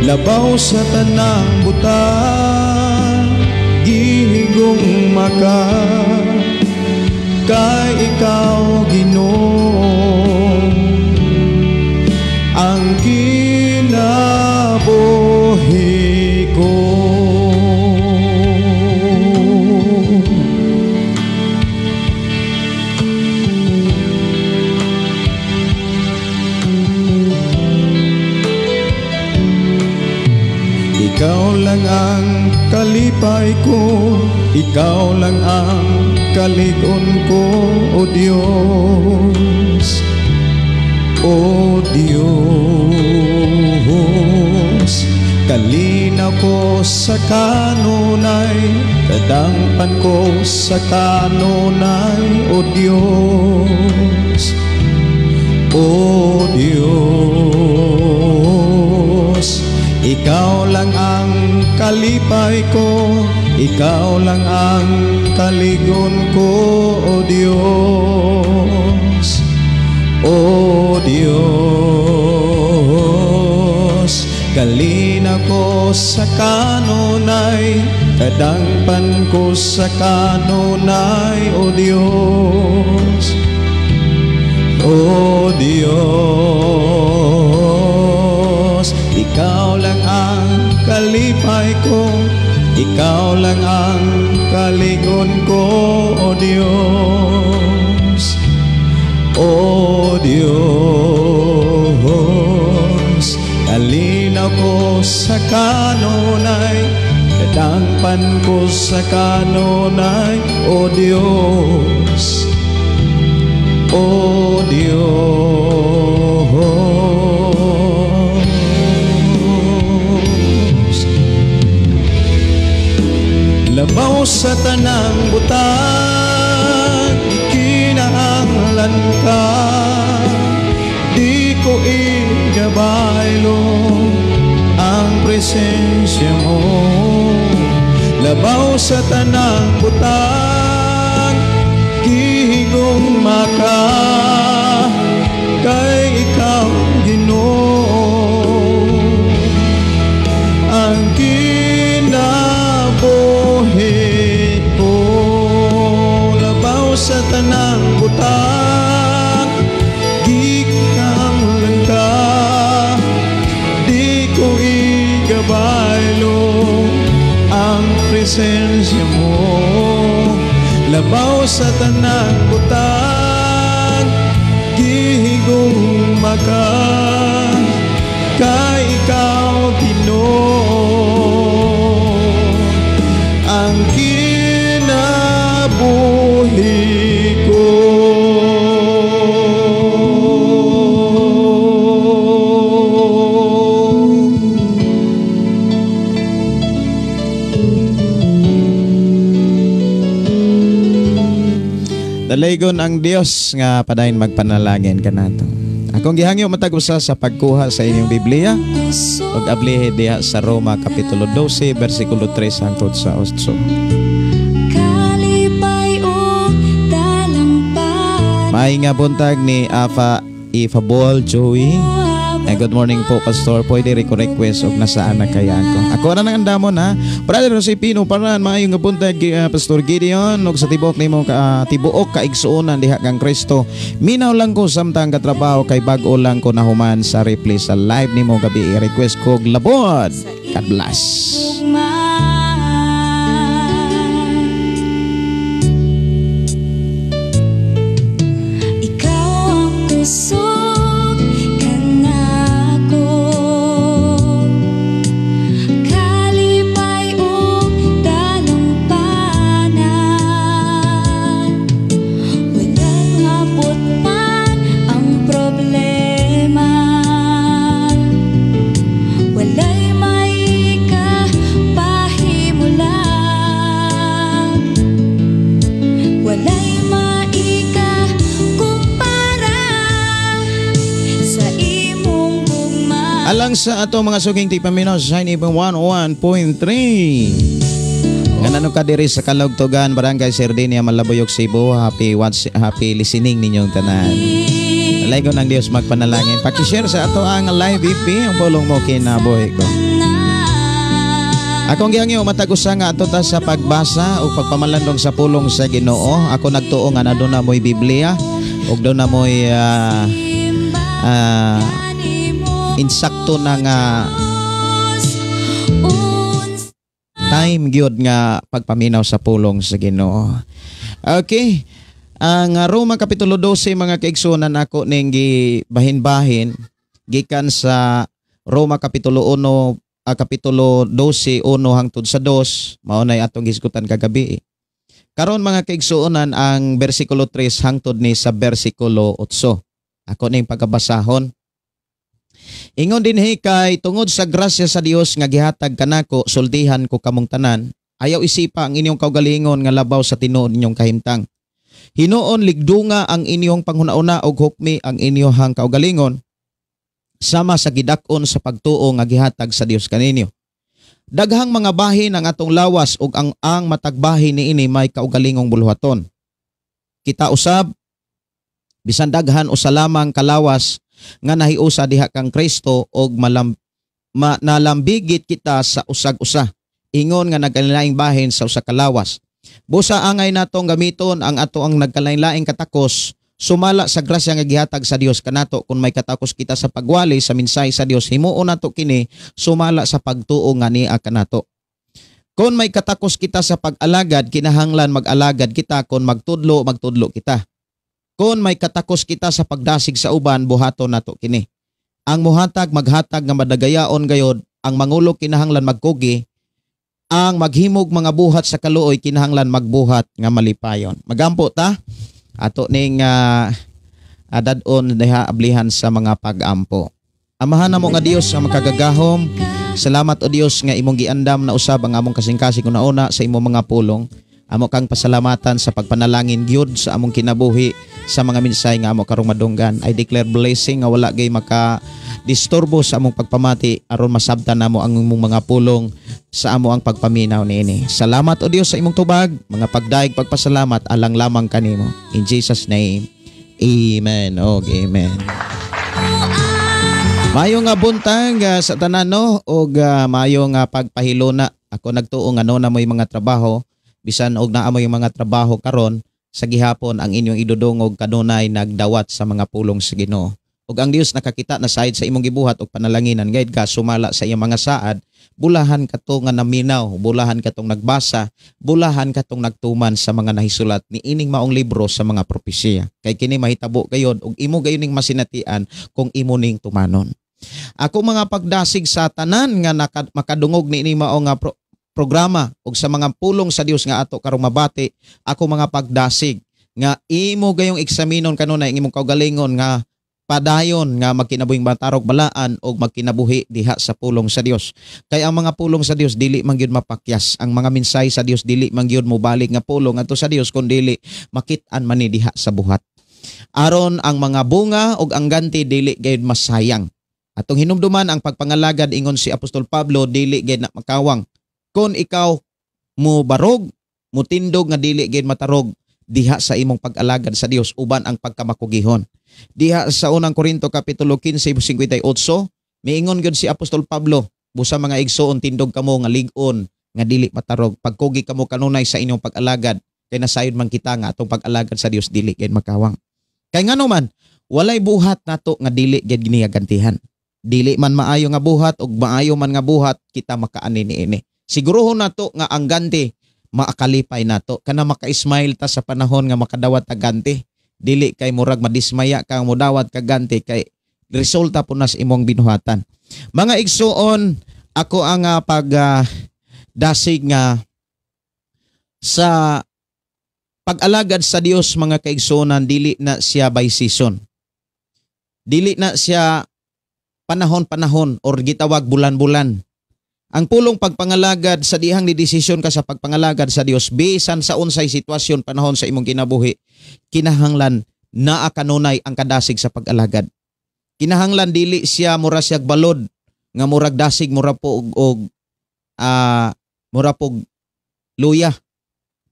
Labaw sa tanang butang, gihigong maka. Kay ikaw, Ginoo, ang kinabuhi ko. Ikaw lang ang kalipay ko, ikaw lang ang kalig-on ko, O Diyos, O Diyos. Kalinaw ko sa kanunay, kadangpan ko sa kanunay, O Diyos, O Diyos. Ikaw lang ang kalipay ko, ikaw lang ang kaligon ko, O Diyos, O Diyos. Kalina ko sa kanunay, kadangpan ko sa kanunay, O Diyos, O Diyos. Ikaw lang ang kalipay ko, ikaw lang ang kaligon ko, O Diyos, O Diyos. Kalinaw ko sa kanunay, kadangpan ko sa kanunay, O Diyos, O Diyos. Labaw sa tanang butang, ikinahanglan ka. Di ko igabaylo ang presensya mo. Labaw sa tanang butang, gihigong maka. Kay ikaw, Ginoo, ang kinabuhi ko. Labaw sa tanang butang, gikinahanglan ka. Di ko igabaylo ang presensya mo. Labaw sa tanang butang, gihigong maka. Kay ikaw, Ginoo, ang kinabuhi ko. Dalaygon ang Dios nga padayon magpanalangin kanato. Akong gihangyo matag usa sa pagkuha sa inyong Biblia ug ablihe diha sa Roma Kapitulo 12 bersikulo 3 hangtod sa 8. Kalipay ug talampanan. Maayong nga buntag ni Afa Ifabol Joey. Eh, good morning po, Pastor. Pwede request og Nasaan na kaya ako. Ako na nang andamon ha. Brother Jose Pino Paran, maayong nga buntag, Pastor Gideon ug sa tibuok nimo ka tibuok kaigsuonan diha kang Kristo. Minaw lang ko samtang katrabaho kay bag-o lang ko nahuman sa replay sa live nimo gabi. Request ko Labod. God bless. Ikaw ang kusog kanako, kalipay ug dalampanan. Walang abot man ang problema, walay may kapahimulag, walay maikakumpara sa imong gugma. Alang sa ato mga suking tipaminaw sa Shine FM 101.3. Nga ka diri sa Kalugtugan, Barangay Sardinia, Malabuyok, Cebu. Happy watch, happy listening ninyong tanan. Alaygon ang Dios magpanalangin. Paki-share sa ato ang live EP, ang pulong mo kinabuhi ko. Akong gihangyo matag usa nga ato ta sa pagbasa o pagpamalandong sa pulong sa Ginoo. Ako nagtuo nga aduna mo'y Biblia ug duna mo'y insakto na nga time gyud nga pagpaminaw sa pulong sa Ginoo. Okay. Ang Roma Kapitulo 12 mga kaigsuonan ako ning gibahin-bahin gikan sa Roma Kapitulo 1 Kapitulo 12 1 hangtod sa 2 mao nay atong gisgutan kagabi. Karon mga kaigsuonan ang bersikulo 3 hangtod ni sa bersikulo 8. Ako ning pagkabasahon. Ingon dinhi kay tungod sa grasya sa Dios nga gihatag kanako sultihan ko kamong tanan, ayaw isipa ang inyong kaugalingon nga labaw sa tinuod ninyong kahimtang. Hinuon ligdunga ang inyong panghuna-una og hukmi ang inyong kaugalingon sama sa gidak-on sa pagtuo nga gihatag sa Dios kaninyo. Daghang mga bahin ang atong lawas ug ang matag bahin niini may kaugalingong buluhaton. Kita usab bisan daghan usa lamang kalawas nga nahiusa diha kang Kristo og nalambigit kita sa usag-usa. Ingon nga nagkalain bahin sa usa ka lawas. Busa angay natong gamiton ang ato ang nagkalain-laing katakos sumala sa grasya nga gihatag sa Dios kanato. Kung may katakos kita sa pagwali sa mensahe sa Dios, himuon nato kini sumala sa pagtuo nga niya kanato. Kung may katakos kita sa pag-alagad, kinahanglan mag-alagad kita. Kung magtudlo, magtudlo kita. Kung may katakos kita sa pagdasig sa uban, buhaton nato kini. Ang muhatag maghatag nga madagayaon gayod, ang mangulo kinahanglan magkugi, ang maghimog mga buhat sa kaluoy kinahanglan magbuhat nga malipayon. Magampo ta ato ning adadon diha ablihan sa mga pag-ampo. Amahan namo nga Dios nga makagagahom, salamat o Dios nga imong giandam na usab ang among kasing-kasing una-una sa imong mga pulong. Amo kang pasalamatan sa pagpanalangin gyud sa among kinabuhi sa mga mensahe nga amo karong madunggan. I declare blessing nga wala gay maka disturbo sa among pagpamati aron masabtan namo ang imong mga pulong sa amo ang pagpaminaw niini. Salamat o Dios sa imong tubag, mga pagdaig pagpasalamat alang lamang kanimo. In Jesus name. Amen. Og amen. Maayong nga buntag sa tanan no og maayong nga pagpahiluna. Ako nagtuo nga no na mo'y mga trabaho, bisan og naa mo'y mga trabaho karon sa gihapon ang inyong idudungog kanunay nagdawat sa mga pulong sa Ginoo. Ug ang Dios nakakita na side sa imong gibuhat og panalanginan gayud ka sumala sa iyang mga saad, bulahan kato nga naminaw, bulahan katong nagbasa, bulahan katong nagtuman sa mga nahisulat ni ining maong libro sa mga propesiya. Kay kini mahitabo gayud ug imo gayud ning masinatian kung imo ning tumanon. Ako mga pagdasig sa tanan nga makadungog ni ining mao nga programa ug sa mga pulong sa Dios nga ato karong mabati, ako mga pagdasig nga imo gayong eksaminon kanunay ang imong kaugalingon nga padayon nga magkinabuhing batarog balaan og magkinabuhi diha sa pulong sa Dios. Kay ang mga pulong sa Dios dili man gyud mapakyas, ang mga mensahe sa Dios dili man gyud mobalik nga pulong adto sa Dios kun dili makit-an man ni diha sa buhat. Aron ang mga bunga ug ang ganti dili gayud masayang. Atong hinumduman ang pagpangalagad, ingon si Apostol Pablo, dili gayud na makawang. Kon ikaw mo barog, mutindog nga dili gayud matarog diha sa imong pag-alagad sa Dios uban ang pagkamakugihon. Diha sa unang Korinto kapitulo 15:58, miingon gyud si Apostol Pablo, busa mga igsoon, tindog kamo nga lig-on nga dili matarog. Pagkugi kamo kanunay sa inyong pag-alagad, kay nasayod man kita nga atong pag-alagad sa Dios dili gayud makawang. Kay ngano man, walay buhat nato nga dili gyud giniyagantihan. Dili man maayo nga buhat ug maayo man nga buhat, kita makaani niini. Siguruhon nato nga ang ganti maakalipay nato, kana maka-smile ta sa panahon nga makadawat ta ganti. Dili kay murag madismaya ka modawat ka ganti kay resulta po nas imong binuhatan. Mga igsuon, ako ang pag dasig nga sa pag-alagad sa Dios, mga kaigsuonan, dili na siya by season. Dili na siya panahon-panahon or gitawag bulan-bulan. Ang pulong pagpangalagad sa dihang ni desisyon ka sa pagpangalagad sa Dios bisan sa unsay sitwasyon panahon sa imong kinabuhi, kinahanglan naa kanunay ang kadasig sa pag-alagad. Kinahanglan dili siya mura siyag balod nga murag dasig mura po og mura po luya.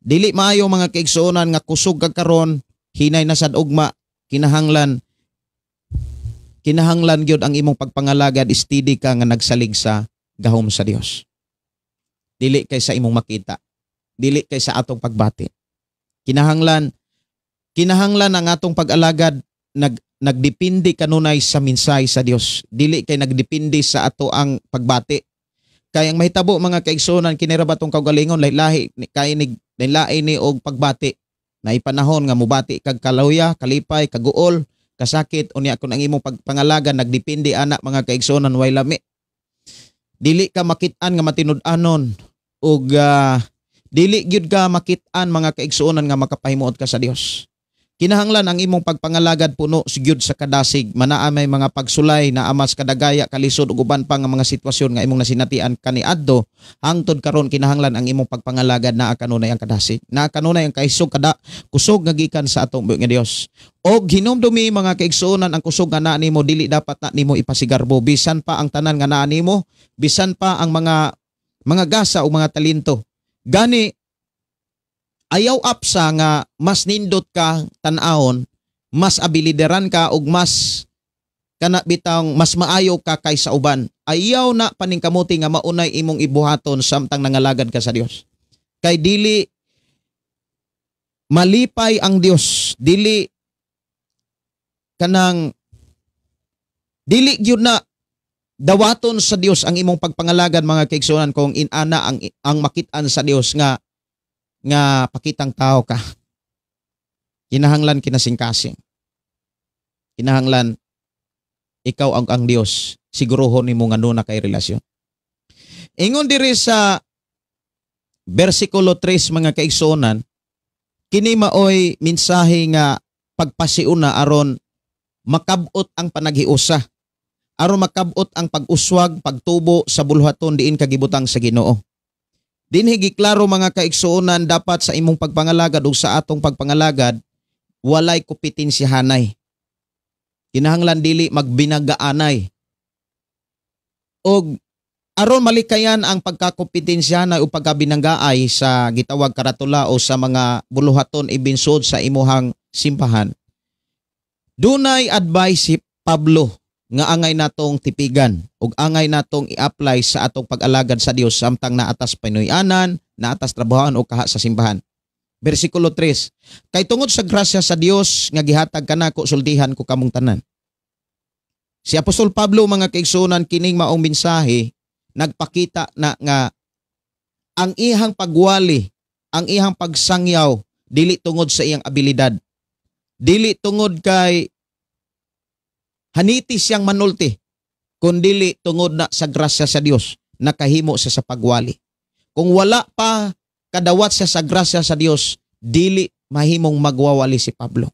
Dili maayo, mga kaigsuonan, nga kusog ka karon, hinay na sad ugma. Kinahanglan gyud ang imong pagpangalagad steady ka nga nagsalig sa gahom sa Dios. Dili kay sa imong makita, dili kay sa atong pagbati. Kinahanglan ang atong pag-alagad nagdepende kanunay sa mensahe sa Dios. Dili kay nagdepende sa ato ang pagbati. Kay ang mahitabo, mga kaigsuonan, kini ra ba tong kaugalingon, lahi kay ni lahi ni og pagbati. Na panahon nga mubati kag kaluya, kalipay, kaguol, kasakit, unya kun ang imong pagpangalagan nagdepende ana, mga kaigsuonan, way lami. Dili ka makit-an nga matinud-anon ug dili gyud ka makit-an, mga kaigsuonan, nga makapahimuot ka sa Dios. Kinahanglan ang imong pagpangalagad puno gyud sa kadasig, manaa may mga pagsulay na amas kadagaya, kalisod ug uban pa nga mga sitwasyon nga imong nasinatian kaniadto hangtod karon. Kinahanglan ang imong pagpangalagad naa kanunay ang kadasig, naa kanunay ang kaisog kada kusog nga gikan sa atong nga Dios. Og hinumdumi, mga kaigsuonan, ang kusog nga naa nimo dili dapat na nimo ipasigarbo, bisan pa ang tanan nga naa nimo, bisan pa ang mga gasa o mga talento. Gani ayaw apsa nga mas nindot ka tan-awon, mas abilideran ka ug mas kana bitang mas maayo ka kaysa uban. Ayaw na paningkamuti nga maunay imong ibuhaton samtang nangalagad ka sa Dios. Kay dili malipay ang Dios, dili kanang dili gyud na dawaton sa Dios ang imong pagpangalagad, mga kaigsuonan, kung inana ang makit-an sa Dios nga pakitang tao ka. Kinahanglan kinasingkasing. Kinahanglan ikaw ang Dios, siguruhon nimo nga na kay relasyon. Ingon diri sa bersikulo 3, mga kaigsuonan, kini maoy mensahe nga pagpasiuna aron makab-ot ang panaghiusa, aron makab-ot ang pag-uswag, pagtubo sa bulhaton diin kagibutang sa Ginoo. Dinhi giklaro, mga kaigsuonan, dapat sa imong pagpangalagad ug sa atong pagpangalagad walay kompetensiyahanay. Kinahanglan dili magbinagaanay. Og aron malikayan ang pagkakompetensyahanay o pagkabinanggaay sa gitawag karatula o sa mga buluhaton ibinsod sa imuhang simbahan, dunay advice si Pablo nga angay natong tipigan ug angay natong i-apply sa atong pag-alagad sa Dios samtang naatas Pinoy-anan, naatas trabahoan o kaha sa simbahan. Bersikulo 3, "Kay tungod sa grasya sa Dios nga gihatag kanako, sultihan ko kamong tanan." Si Apostol Pablo, mga kaigsuonan, kining maong mensahe nagpakita na nga ang ihang pagwali, ang ihang pagsangyaw dili tungod sa iyang abilidad. Dili tungod kay haniti siyang manulti, kundili tungod na sa grasya sa Dios nakahimo siya sa pagwali. Kung wala pa kadawat siya sa grasya sa Dios, dili mahimong magwawali si Pablo.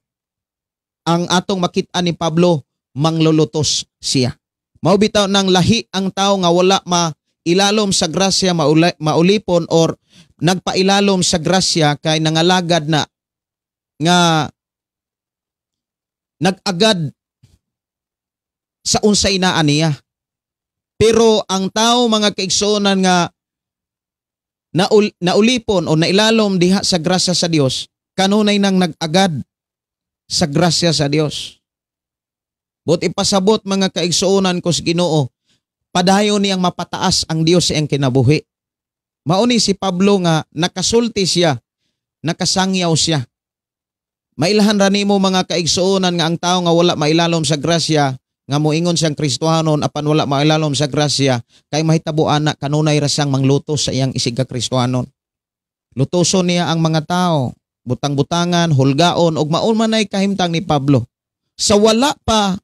Ang atong makit-an ni Pablo, manglulutos siya. Mao bitaw nang lahi ang tao nga wala mailalom sa grasya, maulipon or nagpailalom sa grasya kay nangalagad na nga nag-agad sa unsay naa niya. Pero ang tao, mga kaigsuonan, nga naulipon o nailalom diha sa grasya sa Dios, kanunay nang nag-agad sa grasya sa Dios. But ipasabot, mga kaigsuonan ko sa Ginoo, padayon niyang mapataas ang Dios sa iyang kinabuhi. Mauni si Pablo nga nakasulti siya, nakasangyaw siya. Mailahan ra nimo, mga kaigsuonan, nga ang tao nga wala mailalom sa grasya, nga moingon siyang Kristohanon apan wala mailalom sa grasya, kay mahitabo ana, kanunay ra siyang manglutos sa iyang isig ka Kristohanon. Lutoson niya ang mga tao, butang-butangan, hulgaon, ug maon man ay kahimtang ni Pablo. Sa wala pa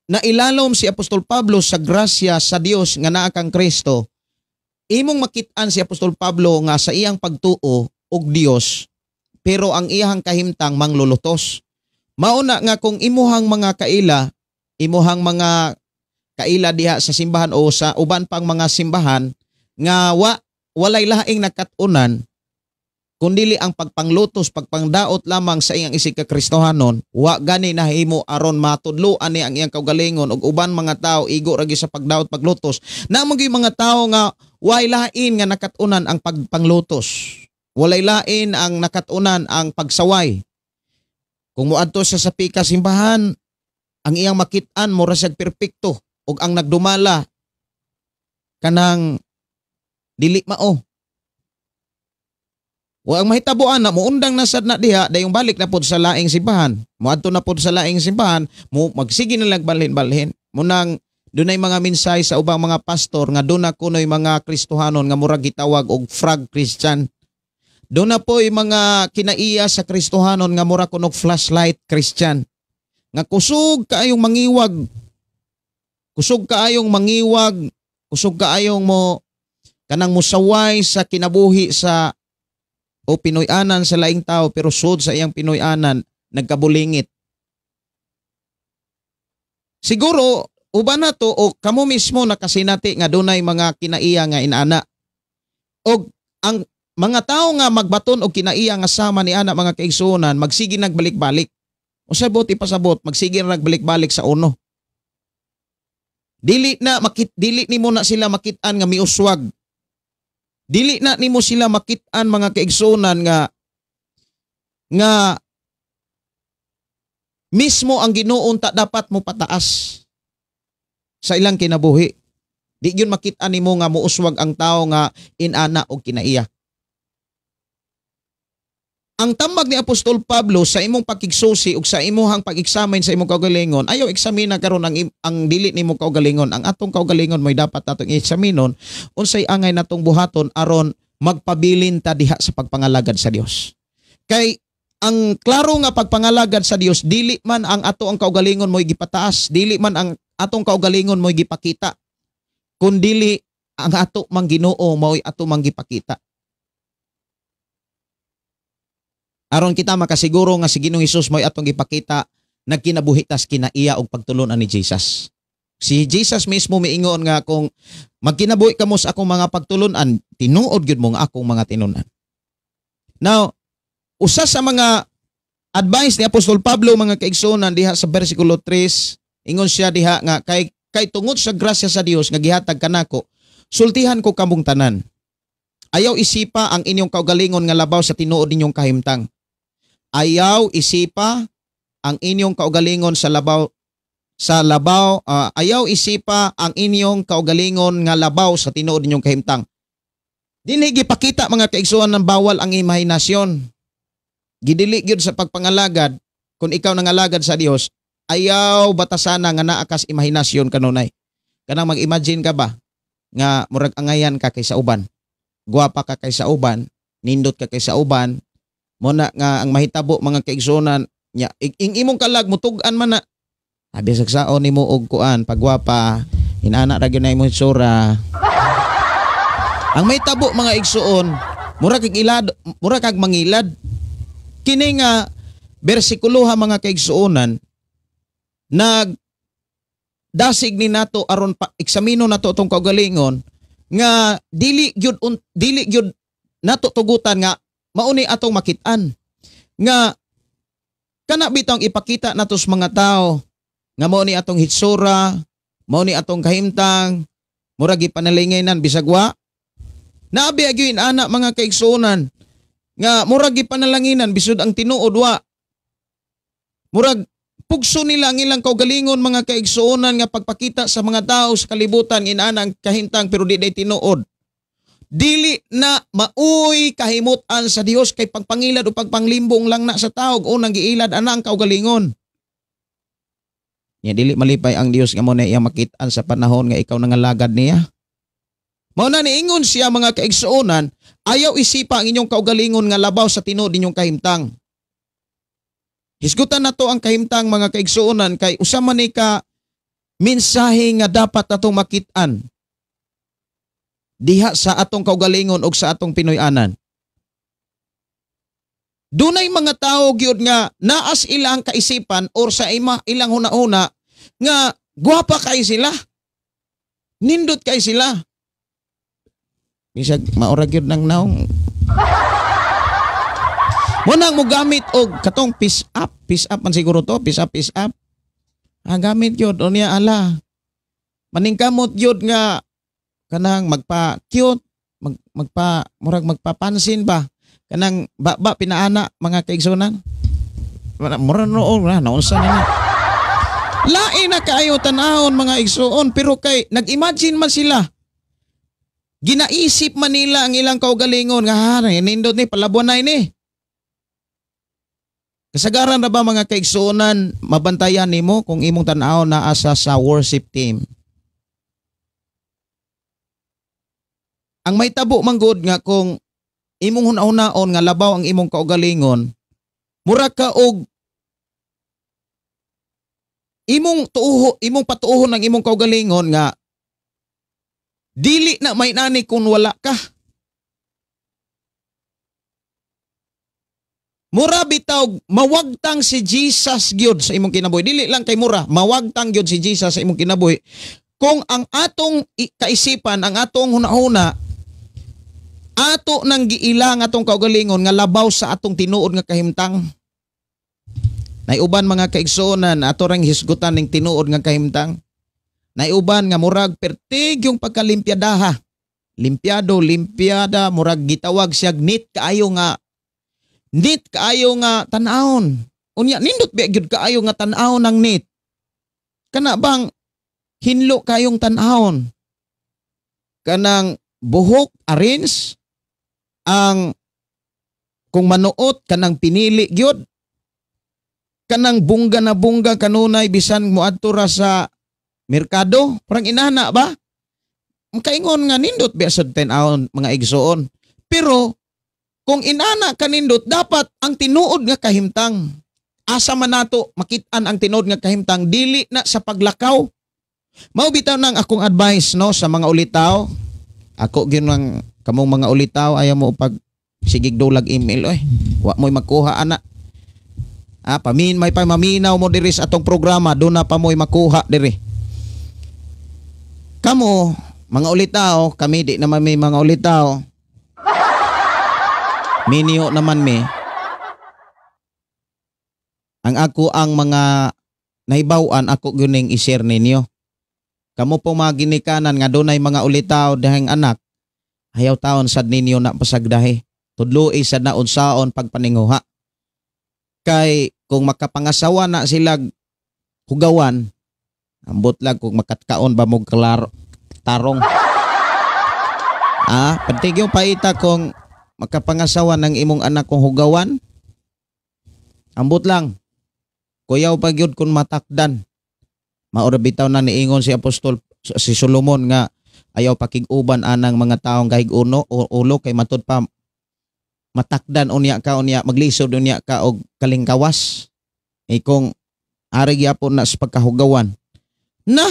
nailalom si Apostol Pablo sa grasya sa Dios nga naa kang Kristo, imong makit-an si Apostol Pablo nga sa iyang pagtuo og Dios, pero ang iyang kahimtang manglulutos. Mauna nga kung imuhang mga kaila diha sa simbahan o sa uban pang mga simbahan nga walay laing nakat-unan kundili ang pagpanglutos, pagpangdaot lamang sa iyang isig ka Kristohanon, wa gani nahimo aron matudloan ni ang iyang kaugalingon ug uban mga tao, igo ra gyud sa pagdaot, paglutos. Naa man gyud mga tao nga way lain nga nakat-unan ang pagpanglutos. Walay lain ang nakat-unan ang pagsaway. Kung moadto siya sa pika simbahan, ang iyang makit-an mura siyag perpekto ug ang nagdumala kanang dili mao. O ang mahitabuan na muundang na sad na diha, dayong balik na pod sa laing simbahan. Moadto na pod sa laing simbahan, mo magsige na lang balhin-balhin. Munang dunay mga mensahe sa ubang mga pastor nga doon na kunoy mga Kristohanon nga murag gitawag og frog Christian. Doon na po'y mga kinaiya sa Kristohanon nga mura kunog flashlight Christian. Nga kusog kaayong mangiwag. Kusog kaayong mangiwag, kusog kaayong mo kanang musaway sa kinabuhi sa o Pinoy-anan sa laing tao, pero sud sa iyang Pinoy-anan nagkabulingit. Siguro uban na to o kamo mismo nakasinati nga dunay mga kinaiya nga inana. Og ang mga tao nga magbaton og kinaiya nga sama ni ana, mga kaigsuonan, magsige nagbalik-balik. Usay buot ipasabot, magsige na nagbalik-balik sa uno. Dili nimo na sila makit-an nga miuswag. Dili na nimo sila makit-an, mga kaigsuonan, nga nga mismo ang Ginoo ta dapat mo pataas sa ilang kinabuhi. Di gyud makit-an nimo nga muuswag ang tao nga inana og kinaiya. Ang tambag ni Apostol Pablo sa imong pakigsusi ug sa imuhang pag-examine sa imong kaugalingon, ayaw eksamina karon ang dili nimo kaugalingon. Ang atong kaugalingon mo'y dapat natong eksaminon, unsay angay natong buhaton aron magpabilin ta diha sa pagpangalagad sa Dios. Kay ang klaro nga pagpangalagad sa Dios, dili man ang ato ang kaugalingon mo'y gipataas, dili man ang atong kaugalingon mo'y gipakita, kundili ang ato mang Ginoo mao'y ato mang gipakita. Aron kita makasiguro nga si Ginoong Hesus mo'y atong gipakita, nagkinabuhi tas kinaiya og pagtulunan ni Jesus. Si Jesus mismo miingon nga kung magkinabuhi kamo sa akong mga pagtulunan, tinuod gyud mo nga akong mga tinun-an. Now, usa sa mga advice ni Apostol Pablo, mga kaigsuonan, diha sa versikulo 3, ingon siya diha nga kay tungod sa grasya sa Dios nga gihatag kanako, sultihan ko kamong tanan. Ayaw isipa ang inyong kaugalingon nga labaw sa tinuod ninyong kahimtang. Ayaw isipa ang inyong kaugalingon sa labaw ayaw isipa ang inyong kaugalingon nga labaw sa tinuod ninyong kahimtang. Dinhi gipakita, mga kaigsuonan, ng bawal ang imahinasyon. Gidili gyud sa pagpangalagad, kung ikaw nangalagad sa Dios, ayaw batasana nga naa kas imahinasyon kanunay. Kanang mag-imagine ka ba nga murag angayan ka kaysa uban? Gwapa ka kaysa uban, nindot ka kaysa uban, mo na nga ang mahitabo, mga kaigsuonan nya, ing imong kalag mutug-an man na. Abi sagsaon nimo og kuan pagwapa, inana ra gyud na imong itsura. Ang mahitabo, mga igsuon, mura kag ilad, mura kag mangilad. Kini nga bersikuloha, mga kaigsuonan, nag dasig ni nato aron pa eksamino nato atong kaugalingon nga dili gyud nato tugutan nga mauni atong makit-an nga Kana bitong ipakita nato sa mga tao nga mao ni atong hitsura, mao ni atong kahimtang, murag gipanalinginan bisag wa. Naabi gyud ana mga kaigsuonan nga murag gipanalanginan bisod ang tinuod wa. Murag pugso nila ang ilang kaugalingon mga kaigsuonan nga pagpakita sa mga tao sa kalibutan inana ang kahimtang pero di day tinuod. Dili na maoy kahimutan sa Dios kay pagpangilad o pagpanglimbong lang na sa tao unang giilad ana ang kaugalingon. Nya dili malipay ang Dios nga mo na iyang makit-an sa panahon nga ikaw nangalagad niya. Mao na niingon siya mga kaigsuonan, ayaw isipa ang inyong kaugalingon nga labaw sa tinuod ninyong kahimtang. Hisgutan nato ang kahimtang mga kaigsuonan kay usa man ni ka mensahe nga dapat natong makit-an diha sa atong kaugalingon og sa atong Pinoy-anan. Dunay mga tao gyud nga naas ilang kaisipan or sa ima ilang huna-huna nga gwapa kay sila. Nindot kay sila. Bisag maura gyud nang naong. Mo nang mogamit og katong piss up man siguro to, piss up, piss up. Ang gamit gyud unya ala. Maningkamot gyud nga kanang magpa-cute, magpa murag magpapansin ba? Kanang ba pinaana mga kaigsunan. Mura noon na naunsa na ni. Lain na kaayo tan-awon mga igsuon pero kay nag-imagine man sila. Ginaisip man nila ang ilang kaugalingon nga nindot ni palabuan na ini. Kasagaran na ba mga kaigsuonan mabantayan nimo kung imong tan-awon naa sa worship team? Ang may tabo manggod nga kung imong hunahunahon nga labaw ang imong kaugalingon, mura ka og imong tuoho, imong patuohon ang imong kaugalingon nga dili na may nani kung wala ka. Mura bitaw mawagtang si Jesus gyud sa imong kinabuhi. Dili lang kay mura, mawagtang gyud si Jesus sa imong kinabuhi. Kung ang atong kaisipan, ang atong hunahuna, ato nang giilang atong kaugalingon nga labaw sa atong tinuod nga kahimtang. Naiuban mga kaigsuonan, ato rang hisgutan ning tinuod nga kahimtang. Naiuban nga murag pertig yung pagkalimpyadaha. Limpiado, limpiada, murag gitawag siya neat kaayo nga tan-awon. Unya nindot biya gyud kaayo nga tan-awon ang neat. Kana bang hinlo kayong tan-awon? Kanang buhok arrange, ang kung manuot kanang pinili gyud, kanang bungga na bungga kanunay bisan moadto ra sa merkado, parang inana ba? Makaingon nga nindot biya sad tan-awon mga igsoon. Pero kung inana kanindot, dapat ang tinuod nga kahimtang. Asa man nato makit-an ang tinuod nga kahimtang, dili na sa paglakaw. Mao bitaw nang akong advice no sa mga ulitaw. Ako gyud nang kamong mga ulitaw, ayaw mo pag sigig dulag email oy. Wa mo'y makuha ana. Ah, pamin may pa maminaw mo diri sa atong programa, do na pa mo'y makuha diri. Kamo mga ulitaw, kami di naman may mga ulitaw. Minyo naman mi. Ang ako ang mga nahibaw-an ako gyuning i-share ninyo. Kamo po mga ginikanan nga dunay mga ulitaw dahing anak, ayaw taon sad ninyo na pasagdahi. Tudloi sad na unsaon pagpaninguha. Kay kung makapangasawa na sila hugawan, ambot lang kung makatkaon ba mo klaro tarong. Ah, pantig yung paita kung makapangasawa ng imong anak kung hugawan, ambot lang. Kuyaw pa gyud kung matakdan. Maura bitaw na niingon si Apostol si Solomon nga ayaw pakig-uban anang mga taong kahig-uno o ulo kay matud pa matakdan unya ka unya maglisod unya ka og kalingkawas. E kung ari gyapon na sa pagkahugawan na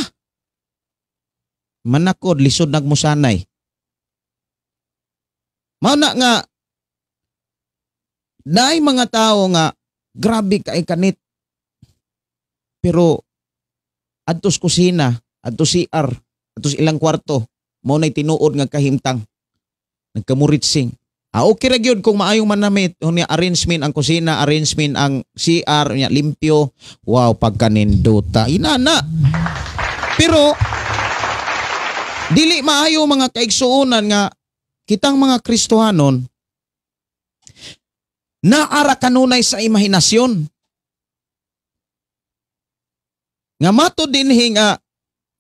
manakod lisod nagmusanay. Mao na nga naay mga tao nga grabe kay kanit pero adtos kusina, adtos CR, adtos ilang kwarto, mao nay tinuod nga kahimtang. Nagkamuritsing. Okay ra gyud kung maayong manamit, unya arrangement ang kusina, arrangement ang CR, unya limpyo. Wow, pagkaninduta. Inana. Pero dili maayo mga kaigsuonan nga kitang mga Kristohanon naara kanunay sa imahinasyon. Nga mato dinhi nga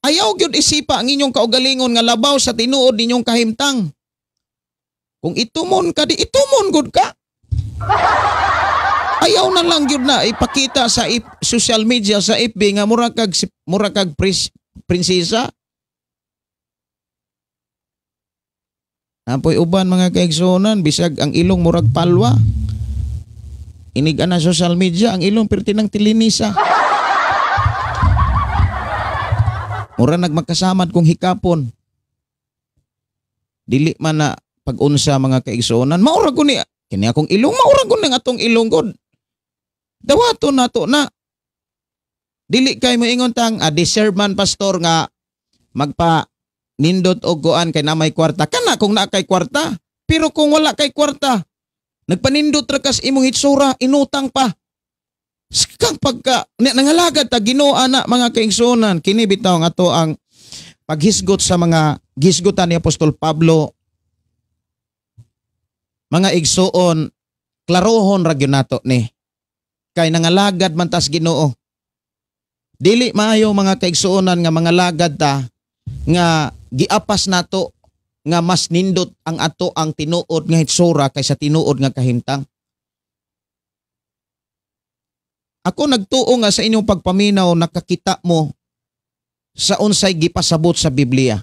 ayaw gyud isipa ang inyong kaugalingon nga labaw sa tinuod ninyong kahimtang. Kung itumon ka di itumon gud ka. Ayaw na lang gyud na ipakita sa social media sa FB nga mura kag prinsesa. Apoy uban mga kaigsuonan bisag ang ilong murag palwa. Inig ana social media ang ilong perti nang tilinisa. Mura nagmakasamad kung hikapon. Dili man na pag-unsa mga kaigsuonan, maura ko ni kini akong ilong, maura ko ning atong ilong god. Dawato nato na. Dili kay moingon tang deserve man pastor nga magpa nindot og goan kay na may kwarta. Kana kung naa kay kwarta, pero kung wala kay kwarta, nagpanindot ra kas imong hitsura, inutang pa. Kang pagka nangalagad ta Ginoo ana mga kaigsuonan, kini bitaw nga ato ang paghisgot sa mga gisgutan ni Apostol Pablo. Mga igsuon, klarohon ra gyud nato ni. Kay nangalagad man tas Ginoo. Dili maayo mga kaigsuonan nga mga lagad ta nga giapas nato nga mas nindot ang ato ang tinuod nga hitsura kaysa tinuod nga kahimtang. Ako nagtuo nga sa inyong pagpaminaw nakakita mo sa unsay gipasabot sa Biblia.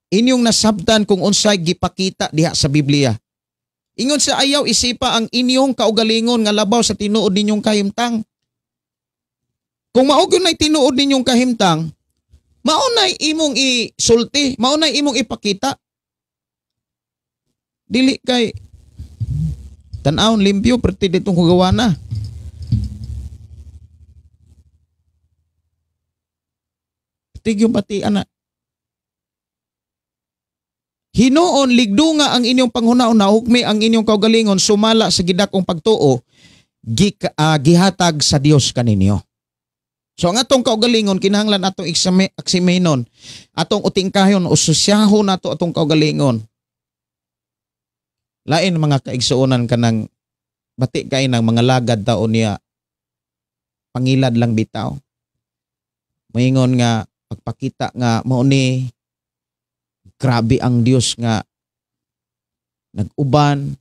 Inyong nasabtan kung unsay gipakita diha sa Biblia. Ingon sa ayaw isipa ang inyong kaugalingon nga labaw sa tinuod ninyong kahimtang. Kung mao gyud nay tinuod ninyong kahimtang, mao nay imong isulti, mao nay imong ipakita. Dili kay tan-awon limpyo perti ditong kugawa na. Tigyong pati ana. Hinuon ligdunga ang inyong panghuna-una, hukmi ang inyong kaugalingon sumala sa gidakong pagtuo gihatag sa Dios kaninyo. So ang atong kaugalingon kinahanglan atong eksaminon, atong utingkayon o susyahon nato atong kaugalingon. Lain mga kaigsuonan kanang bati kay nang mga lagad taon niya pangilad lang bitaw. Moingon nga pagpakita nga mao ni grabe ang Dios nga nag-uban.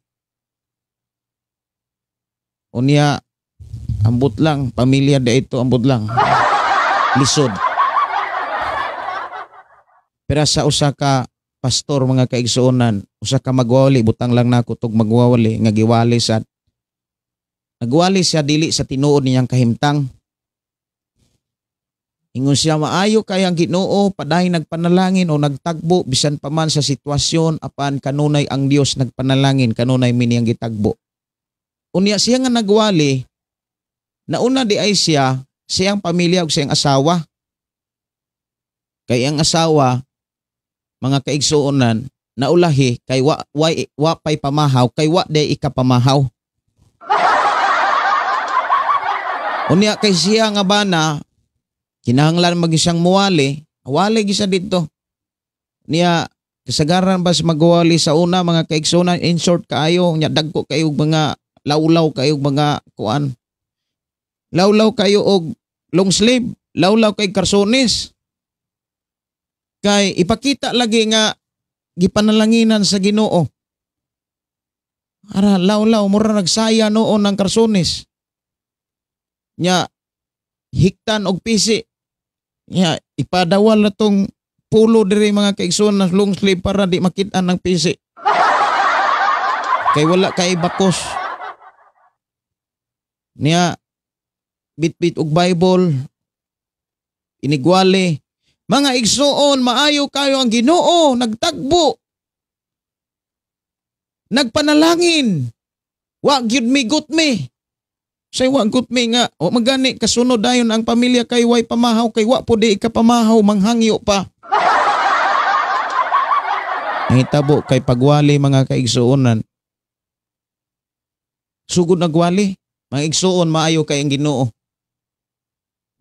Unya ambot lang pamilya da ito, ambot lang lisod. Pero sa usa ka pastor mga kaigsuonan, usa ka magwali, butang lang nako tog magwawali nga giwali sa nagwali siya dili sa tinuod niyang kahimtang. Ingon siya maayo kay ang Ginoo padayon nagpanalangin o nagtagbo bisan pa man sa sitwasyon apan kanunay ang Dios nagpanalangin kanunay mi niyang gitagbo. Unya siya nga nagwali nauna di ay siya siyang pamilya ug siyang asawa. Kay ang asawa mga kaigsuonan naulahi kay wa, wa, wa pay pamahaw kay wa di ikapamahaw. Unya kay siya nga bana kinahanglan mag isang muwali, wali gisa dito. Niya kasagaran bas magwali sa una mga kaigsuonan in short kaayo nya dagko kayo og mga lawlaw kayo og mga kuan. Lawlaw kayo og long sleeve, lawlaw kay karsones. Kay ipakita lagi nga gipanalanginan sa Ginoo. Ara lawlaw mura nagsaya noon ang karsones. Nya hiktan og pisi. Ya, ipadawal na tong pulo diri mga kaigsoon na long sleeve para di makita ng pisi. Kay wala kay bakos. Niya bitbit og Bible inigwali. Mga igsoon, maayo kayo ang Ginoo, nagtagbo. Nagpanalangin. Wa gyud mi gut mi. Say wa gut mi nga o magani kasunod dayon ang pamilya kay way pamahaw kay wa po di ikapamahaw manghangyo pa. Nahitabo kay pagwali mga kaigsuonan. Sugod nagwali. Mga igsuon, maayo kay ang Ginoo.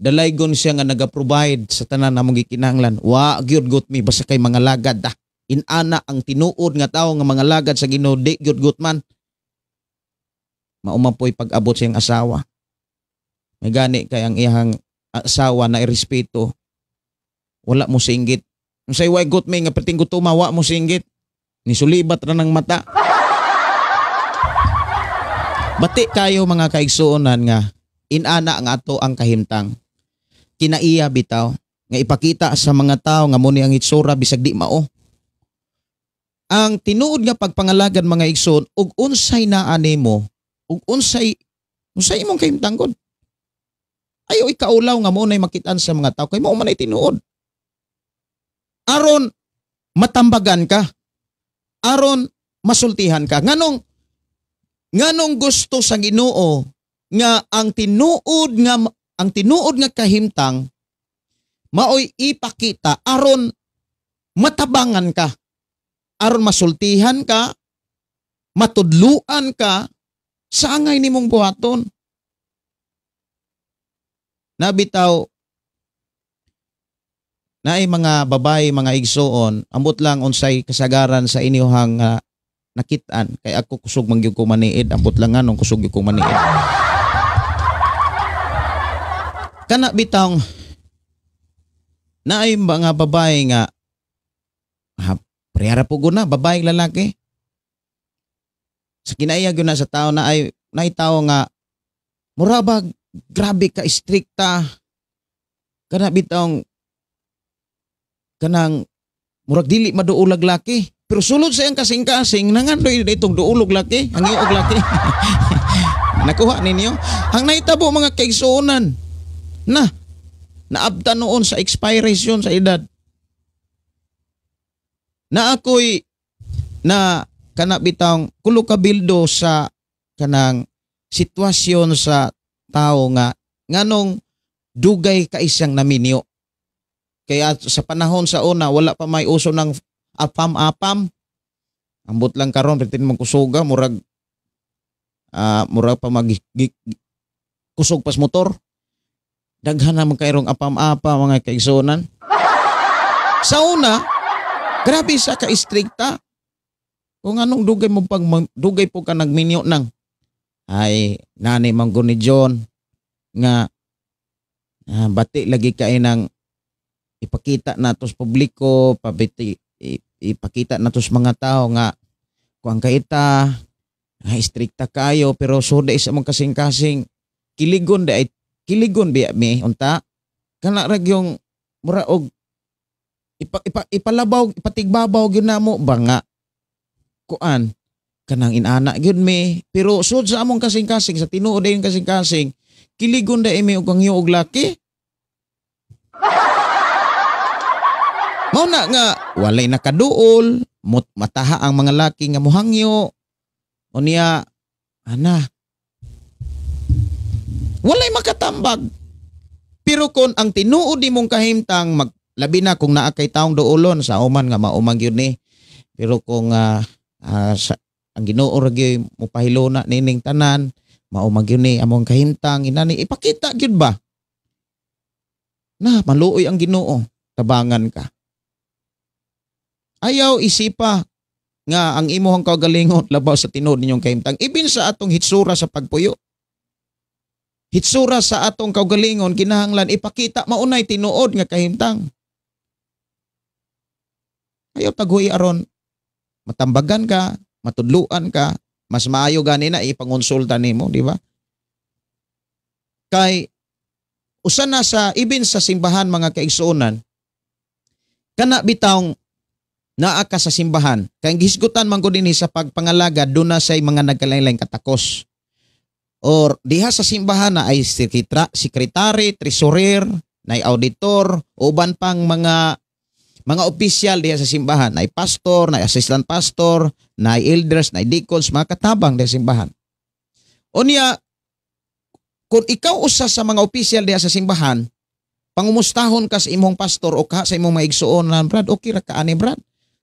Dalaygon siya nga naga-provide sa tanan namong gikinahanglan. Wa gyud gut mi basta kay mga lagad ah. Inana ang tinuod nga tawo nga mga lagad sa Ginoo, di gyud gut man. Mauma po'y pag-abot siyang asawa. May gani kay ang iyang asawa na irespeto. Wala mo singgit. Unsay way gut mi nga perting gutuma, wa mo singgit. Nisulibat ra ng mata. Bati kayo mga kaigsuonan nga inana nga ato ang kahimtang. Kinaiya bitaw nga ipakita sa mga tao nga muni ang itsura bisag di mao. Ang tinuod nga pagpangalagad mga igsoon ug unsay naa nimo ug unsay imong kahimtang gud. Ayo ikaulaw nga mo nay makitaan sa mga tao kay mao man ay tinuod. Aron matambagan ka. Aron masultihan ka. Nganong gusto sa Ginoo nga ang tinuod nga kahimtang maoy ipakita aron matabangan ka, aron masultihan ka, matudluan ka sa angay nimong buhaton. Nabitaw naay mga babae mga igsoon, ambot lang unsay kasagaran sa inyuhang nakitaan kay ako kusog man gyud ko maniid, ambot lang nganong kusog gyud ko maniid. Kana bitawng naay mga babae nga prehara po guna babae lalaki. Sa kinaiya gyud na sa tao na ay naay tao nga mura ba grabe ka istrikta. Kana bitawng kanang murag dili maduulag laki. Pero sulod sa iyang kasing-kasing, nangandoy itong duulog laki, ang iog laki. Nakuha ninyo? Ang nahitabo mga kaigsuonan, na, naabta noon sa expiration sa edad. Na ako'y, na kanabitang kulo kabildo sa kanang sitwasyon sa tao nga, nganong dugay ka isang naminyo. Kaya sa panahon sa una, wala pa may uso ng apam-apam. Ambot lang karon pertin mong kusuga murag murag pa mag kusog pas motor. Daghan na man kayrong apam-apa mga kaigsuonan. Sa una, grabe sa ka-istrikta. Kung anong dugay mo pag dugay po ka nagminyo nang ay nani man ni John nga bati lagi kay nang ipakita nato sa publiko, pabiti ipakita nato sa mga tao nga kuang kaita, nga istrikta kayo pero suda isa mong kasing-kasing kiligon da ay kiligon biya mi unta kana rag yung mura og ipalabaw ipatigbabaw gyud namo ba nga kuan kanang inana gyud mi pero sud sa among kasing-kasing sa tinuod dayon kasing-kasing kiligon da mi og ang og laki. Mao na nga walay nakaduol, mataha ang mga laki nga muhangyo. Unya ana walay makatambag. Pero kon ang tinuod nimong kahimtang mag, labi na kung naa kay taong duolon sa uman nga maumang gyud ni. Pero kung ang Ginoo ra gyud mopahilona nining tanan, maumang gyud ni among kahimtang inani ipakita gyud ba? Na maluoy ang Ginoo, tabangan ka. Ayaw isipa nga ang imuhang kaugalingon labaw sa tinuod ninyong kahimtang. Ibin sa atong hitsura sa pagpuyo. Hitsura sa atong kaugalingon kinahanglan ipakita maunay tinuod nga kahimtang. Ayaw taghuy aron matambagan ka, matudluan ka, mas maayo gani na ipangonsulta nimo, di ba? Kay usa na sa ibin sa simbahan mga kaigsuonan, kana bitawng naa ka sa simbahan. Kay ang gihisgutan man gud dinhi sa pagpangalaga, doon na say mga nagkalain-laing katakos. Or diha sa simbahan na ay sekretary, treasurer, na ay auditor, uban pang mga opisyal diha sa simbahan, na ay pastor, na ay assistant pastor, na ay elders, na ay deacons, mga katabang diha sa simbahan. Unya, kung ikaw usa sa mga opisyal diha sa simbahan, pangumustahon ka sa imong pastor o ka sa imong maigsuon na, Brad, okay ra ka ani, Brad?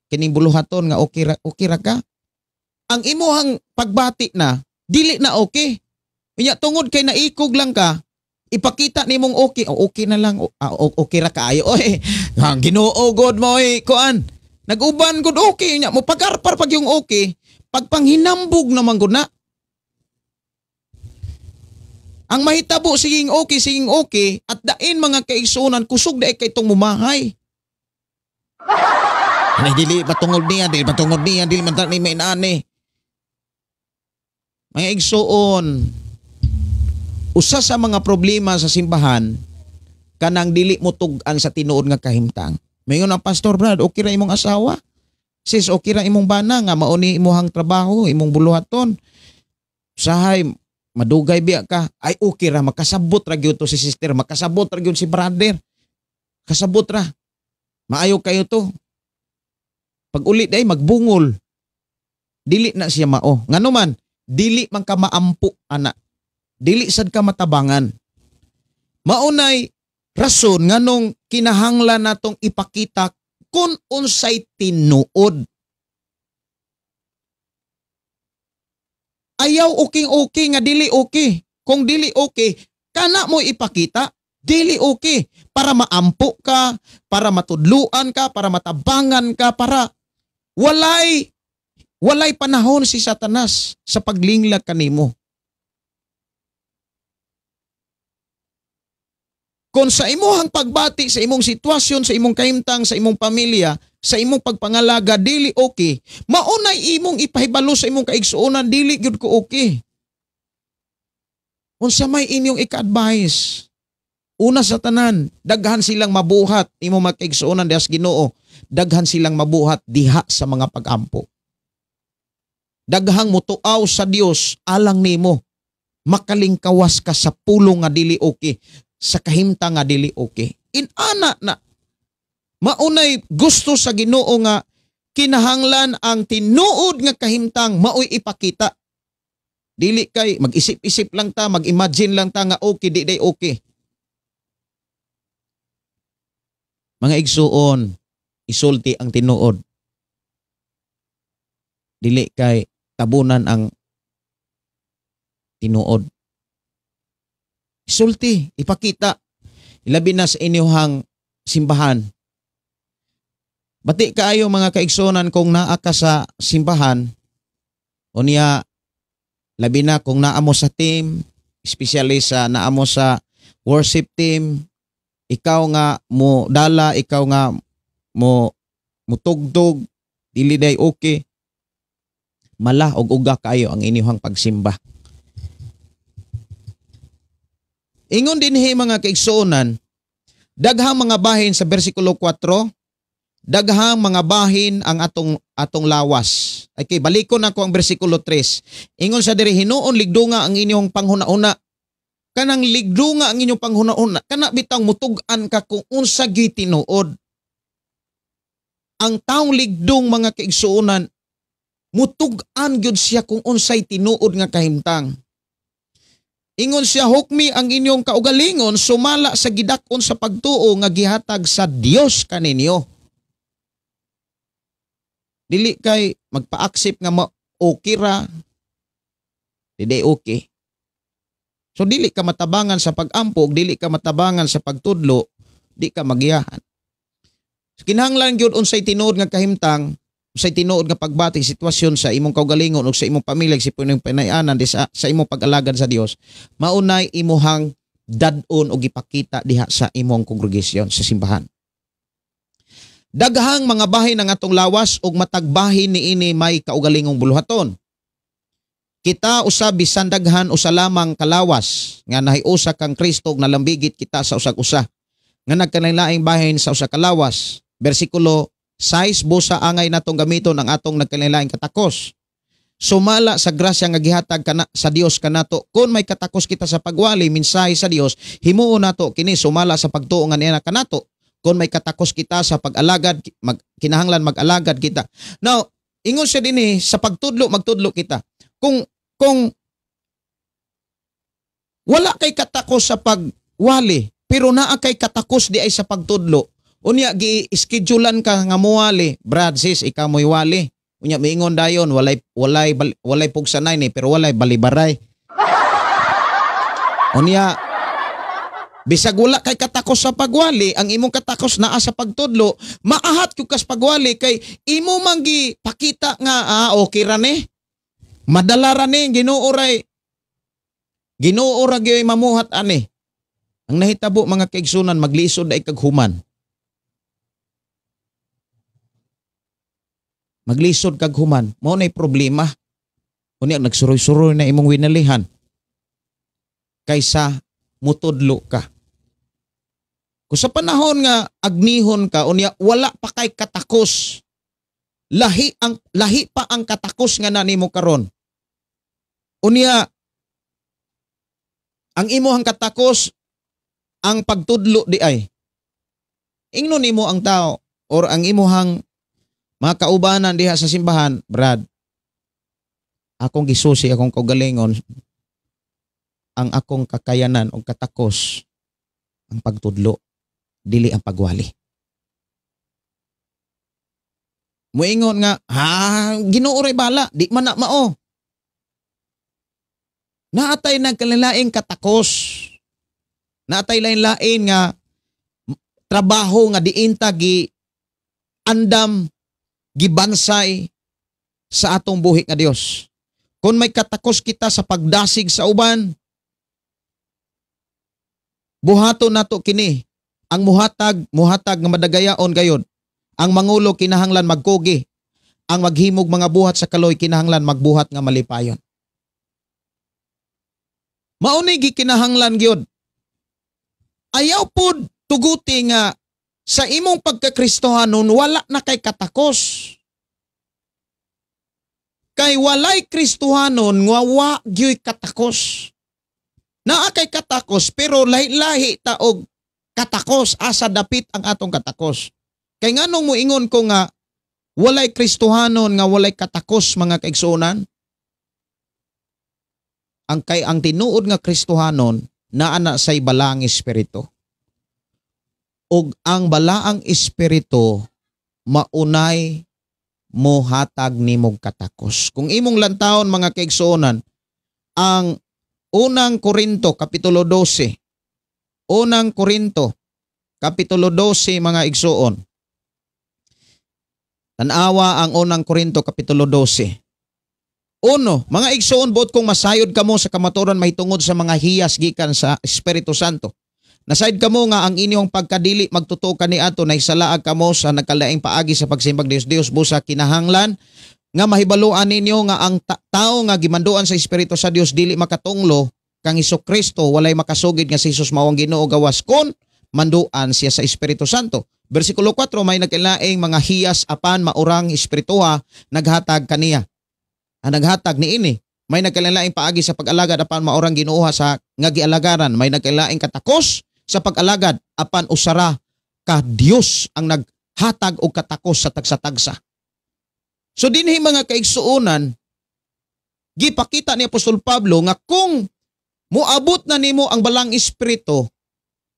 Kining buluhaton nga okay ra ka. Ang imuhang pagbati na Dili na okay. Unya tungod kay naikog lang ka, ipakita nimong okay, oh, okay na lang, okay ra kaayo oy. Ang Ginoo god mo oy, kuan. Nag-uban gud okay nya mo pagarpar pag yung okay, pagpanghinambog naman gud na. Ang mahitabo siging okay at dain mga kaigsunan kusog daay kay tong mumahay. Ay, dili patungod niya, dili patungod niya, dili man ta ni may inaani. Mga igsuon, usa sa mga problema sa simbahan kanang dili mo tug-an sa tinuod nga kahimtang. Mayon ang pastor, Brad, okay ra imong asawa? Sis, okay ra imong bana nga mao ni imuhang trabaho, imong buluhaton. Usahay madugay biya ka, ay okay ra, makasabot ra gyud to si sister, makasabot ra gyud si brother. Kasabot ra. Maayo kayo to. Pag uli day magbungol. Dili na siya mao. Ngano man, dili man ka maampo ana. Dili sad ka matabangan. Maunay rason nganong kinahanglan natong ipakita kung unsay tinuod. Ayaw okay nga dili okay. Kung dili okay, kana mo ipakita, dili okay. Para maampo ka, para matudluan ka, para matabangan ka, para walay panahon si Satanas sa paglinglag kanimo. Kung sa imuhang pagbati, sa imong sitwasyon, sa imong kahimtang, sa imong pamilya, sa imong pagpangalaga, dili okay, maunay imong ipahibalo sa imong kaigsuonan, dili gyud ko okay. Unsa may inyong ika-advise? Una sa tanan, daghan silang mabuhat, imong makaigsuonan diha sa Ginoo, daghan silang mabuhat diha sa mga pag-ampo. Daghang mutuaw sa Dios alang nimo, makalingkawas ka sa pulong nga dili okay, sa kahimtang nga dili okay. Inana na maunay gusto sa Ginoo nga kinahanglan ang tinuod nga kahimtang maoy ipakita. Dili kay mag-isip-isip lang ta, mag-imagine lang ta nga okay, di day okay. Mga igsuon, isulti ang tinuod. Dili kay tabunan ang tinuod. Isulti, ipakita. Ilabi na sa inyuhang simbahan. Bati kaayo mga kaigsunan kung naa ka sa simbahan, o niya, labi na kung naa mo sa team, especially sa naa mo sa worship team, ikaw nga mo dala, ikaw nga mo mutugtog, dili day okay, mala og uga kaayo ang inyuhang pagsimba. Ingon dinhi mga kaigsuonan, daghang mga bahin sa bersikulo 4, daghang mga bahin ang atong lawas. Okay, balikon ako ang bersikulo 3. Ingon sa diri, hinuon ligdunga ang inyong panghuna-una. Kanang ligdunga ang inyong panghuna-una, kana bitang mutug-an ka kung unsa gyud tinuod. Ang taong ligdong mga kaigsuonan, mutug-an gyud siya kung unsay tinuod nga kahimtang. Ingon siya, hukmi ang inyong kaugalingon sumala sa gidak-on sa pagtuo nga gihatag sa Dios kaninyo. Dili kay magpa-accept nga okay ra, dili okay. So dili ka matabangan sa pag-ampo, dili ka matabangan sa pagtudlo, di ka magiyahan. Kinahanglan gyud unsay tinuod nga kahimtang, unsay tinuod nga pagbati sitwasyon sa imong kaugalingon ug sa imong pamilya, sa imong pinayanan, sa imong pag-alagad sa Dios, maunay imuhang dad-on og ipakita diha sa imong kongregasyon sa simbahan. Daghang mga bahin ang atong lawas ug matag bahin niini may kaugalingong buluhaton. Kita usab bisan daghan usa lamang kalawas nga nahiusa kang Kristo ug nalambigit kita sa usag-usa nga nagkalain-laing bahin sa usa ka lawas. Bersikulo 6, busa angay natong gamiton ang atong nagkalain-laing katakos. Sumala sa grasya nga gihatag kana sa Dios kanato. Kung may katakos kita sa pagwali mensahe sa Dios, himuon nato kini sumala sa pagtuo nga niya kanato. Kung may katakos kita sa pag-alagad, kinahanglan mag-alagad kita. Now, ingon siya dinhi sa pagtudlo, magtudlo kita. Kung wala kay katakos sa pagwali, pero naa kay katakos di ay sa pagtudlo, unya gi-schedulean ka nga muwali, Brad, sis, ikaw mo'y wali. Unya miingon dayon walay walay walay pugsanay ni pero walay balibaray. Unya bisag wala kay katakos sa pagwali, ang imong katakos naa sa pagtudlo, maahat gyud kas pagwali kay imo man gipakita nga okay ra ni. Madala ra ni Ginoo ray. Ginoo ra gyud mamuhat ani. Ang nahitabo mga kaigsunan, maglisod ay kag human. Maglisod kag human, mao nay problema. Unya nagsuroy-suroy na imong winalihan kaysa mutudlo ka. Kung sa panahon nga agnihon ka, unya wala pa kay katakos. Lahi pa ang katakos nga nanimo karon. Unya ang imuhang katakos ang pagtudlo di ay. Ingnon nimo ang tao or ang imuhang mga kaubanan diha sa simbahan, Brad, akong gisusi, akong kaugalingon, ang akong kakayanan o katakos, ang pagtudlo, dili ang pagwali. Muingon nga, Ginoo ray bala, di man na mao. Naatay nagkalilaing katakos. Naatay lain-lain nga trabaho nga diinta gi andam gibansay sa atong buhi nga Dios. Kung may katakos kita sa pagdasig sa uban, buhaton nato kini. Ang muhatag nga madagayaon gayod. Ang mangulo kinahanglan magkugi. Ang maghimog mga buhat sa kaloy kinahanglan magbuhat nga malipayon. Mao ni gikinahanglan gyud. Ayaw pod tuguti nga sa imong pagkakristohanon wala na kay katakos. Kay walay Kristohanon nga wa gyuy katakos. Naa kay katakos pero lahi-lahi ta og katakos, asa dapit ang atong katakos. Kay nganong moingon ko nga walay Kristohanon nga walay katakos mga kaigsuonan? Ang kay ang tinuod nga Kristohanon naa na say balaang espiritu. Og ang balaang espiritu maunay mohatag nimog katakos. Kung imong lantawon mga kaigsuonan, ang Unang Korinto kapitulo 12. Unang Korinto kapitulo 12 mga igsuon. Tan-awa ang Unang Korinto kapitulo 12. Uno, mga igsuon, buot kong masayod kamo sa kamatuoran mahitungod sa mga hiyas gikan sa Espiritu Santo. Nasayod kamo nga ang inyong pagkadili magtotoo kaniadto, nahisalaag kamo sa nagkalaing paagi sa pagsimbag Dios Dios busa kinahanglan nga mahibaluan ninyo nga ang tao nga gimanduan sa Espiritu sa Dios dili makatunglo kang Hesukristo, walay makasugid nga si Jesus mao ang Ginoo gawas kon manduan siya sa Espiritu Santo. Bersikulo 4, may nagkalaing mga hiyas apan maurang espirituha naghatag kaniya. Ang naghatag niini, may nagkalaing paagi sa pag-alagad apan maurang Ginoo sa nga gialagaran, may nagkalaing katakos sa pag-alagad apan usara ka Dios ang naghatag og katakos sa tagsa-tagsa. So dinhi mga kaigsuonan, gipakita ni Apostol Pablo nga kung moabot na nimo ang balang espiritu,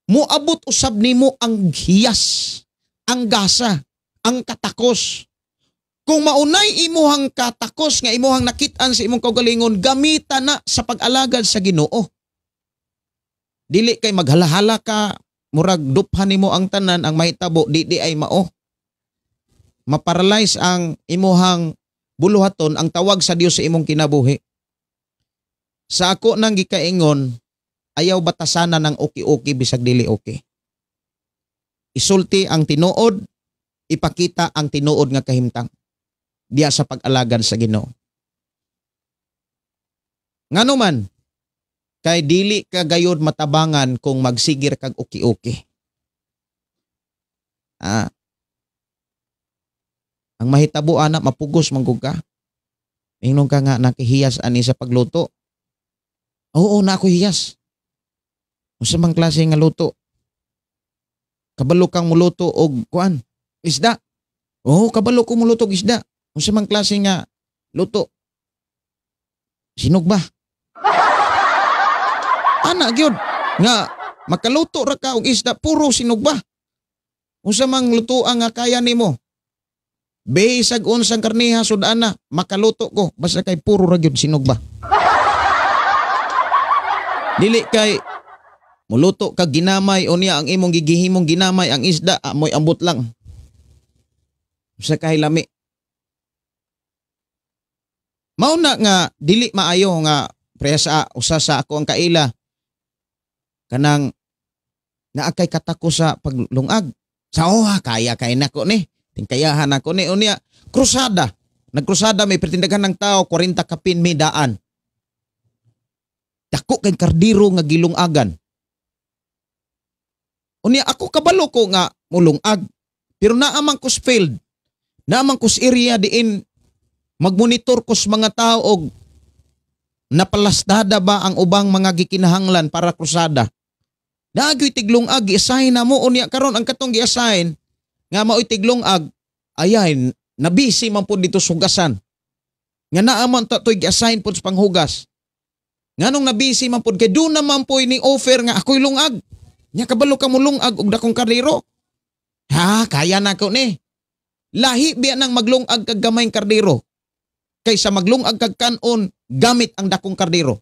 moabot usab nimo ang hiyas, ang gasa, ang katakos. Kung maunay imuhang katakos nga imuhang nakit-an sa imong kaugalingon, gamita na sa pag-alagad sa Ginoo. Dili kay maghalahala ka, murag duphan nimo ang tanan, ang mahitabo di ay mao. Maparalyze ang imuhang buluhaton, ang tawag sa Dios sa imong kinabuhi. Sa ako nang gikaingon, ayaw batasanan ng oki-oki bisag dili oki. Isulti ang tinuod, ipakita ang tinuod nga kahimtang diya sa pag-alagad sa Ginoo. Ngano man, kay dili ka gayod matabangan kung magsigir kag oki-oki. Ang mahitabo ana, mapugos manggug ka. Ingnon ka nga nakihiyas ani sa pagluto. Oo, na ako hiyas. Unsa man klase nga luto? Kabalo kang muluto og kuan, isda. Oo, kabalo ko muluto og isda. Unsa man klase nga luto? Sinog ba? Ana gyud nga makaluto ra ka og isda puro sinog ba? Unsa mang lutoa nga kaya nimo? Bisag unsang karniha sud-ana, makaluto ko basta kay puro ra gyud sinugba. Dili kay muluto ka ginamay unya ang imong gigihimong ginamay ang isda amoy ambot lang. Basta kay lami. Mao na nga dili maayo nga presa usa sa ako ang kaila kanang naa kay katako sa paglungag. Sa oha kaya kay nako ni. Tingkayahan ako ni unya krusada. Nagkrusada may pertindagan ng tao 40 kapin may daan. Dako kay kardiro nga gilungagan. Unya ako kabalo ko nga mulungag. Pero naamang kus field, naamang kus area diin magmonitor kus mga tao og napalasdada ba ang ubang mga gikinahanglan para krusada. Naagyoy tiglungag gi-assign na mo unya karon ang katong gi-assign nga maoy tiglungag ayay nabisi man pud dito sugasan. Nga naa man ta toy gi-assign pud sa panghugas. Nganong nabisi man pud kay do naman poy ni offer nga ako'y lungag. Nya kabalo ka mo lungag og dakong kardero. Ha, kaya na ko ni. Lahi biya nang maglungag kag gamayng kardero kaysa maglungag kag kanon gamit ang dakong kardero.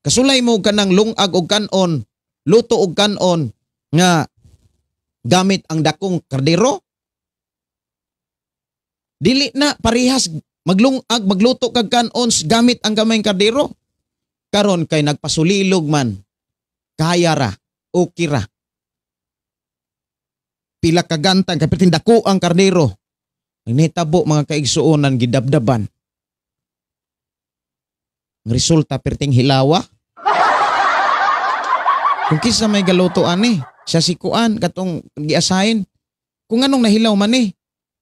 Kasulay mo kanang lungag og kanon, luto og kanon nga gamit ang dakong kardero. Dili na parehas maglungag magluto kag kanon gamit ang gamayng kardero. Karon kay nagpasulilog man, kaya ra, okay ra. Pila ka gantang kay perting dako ang kardero. Ang nitabo mga kaigsuonan gidabdaban. Ang resulta perting hilawa. Kung kisa may galuto ani, sa sikuan katong giasahin. Kung anong nahilaw man ni,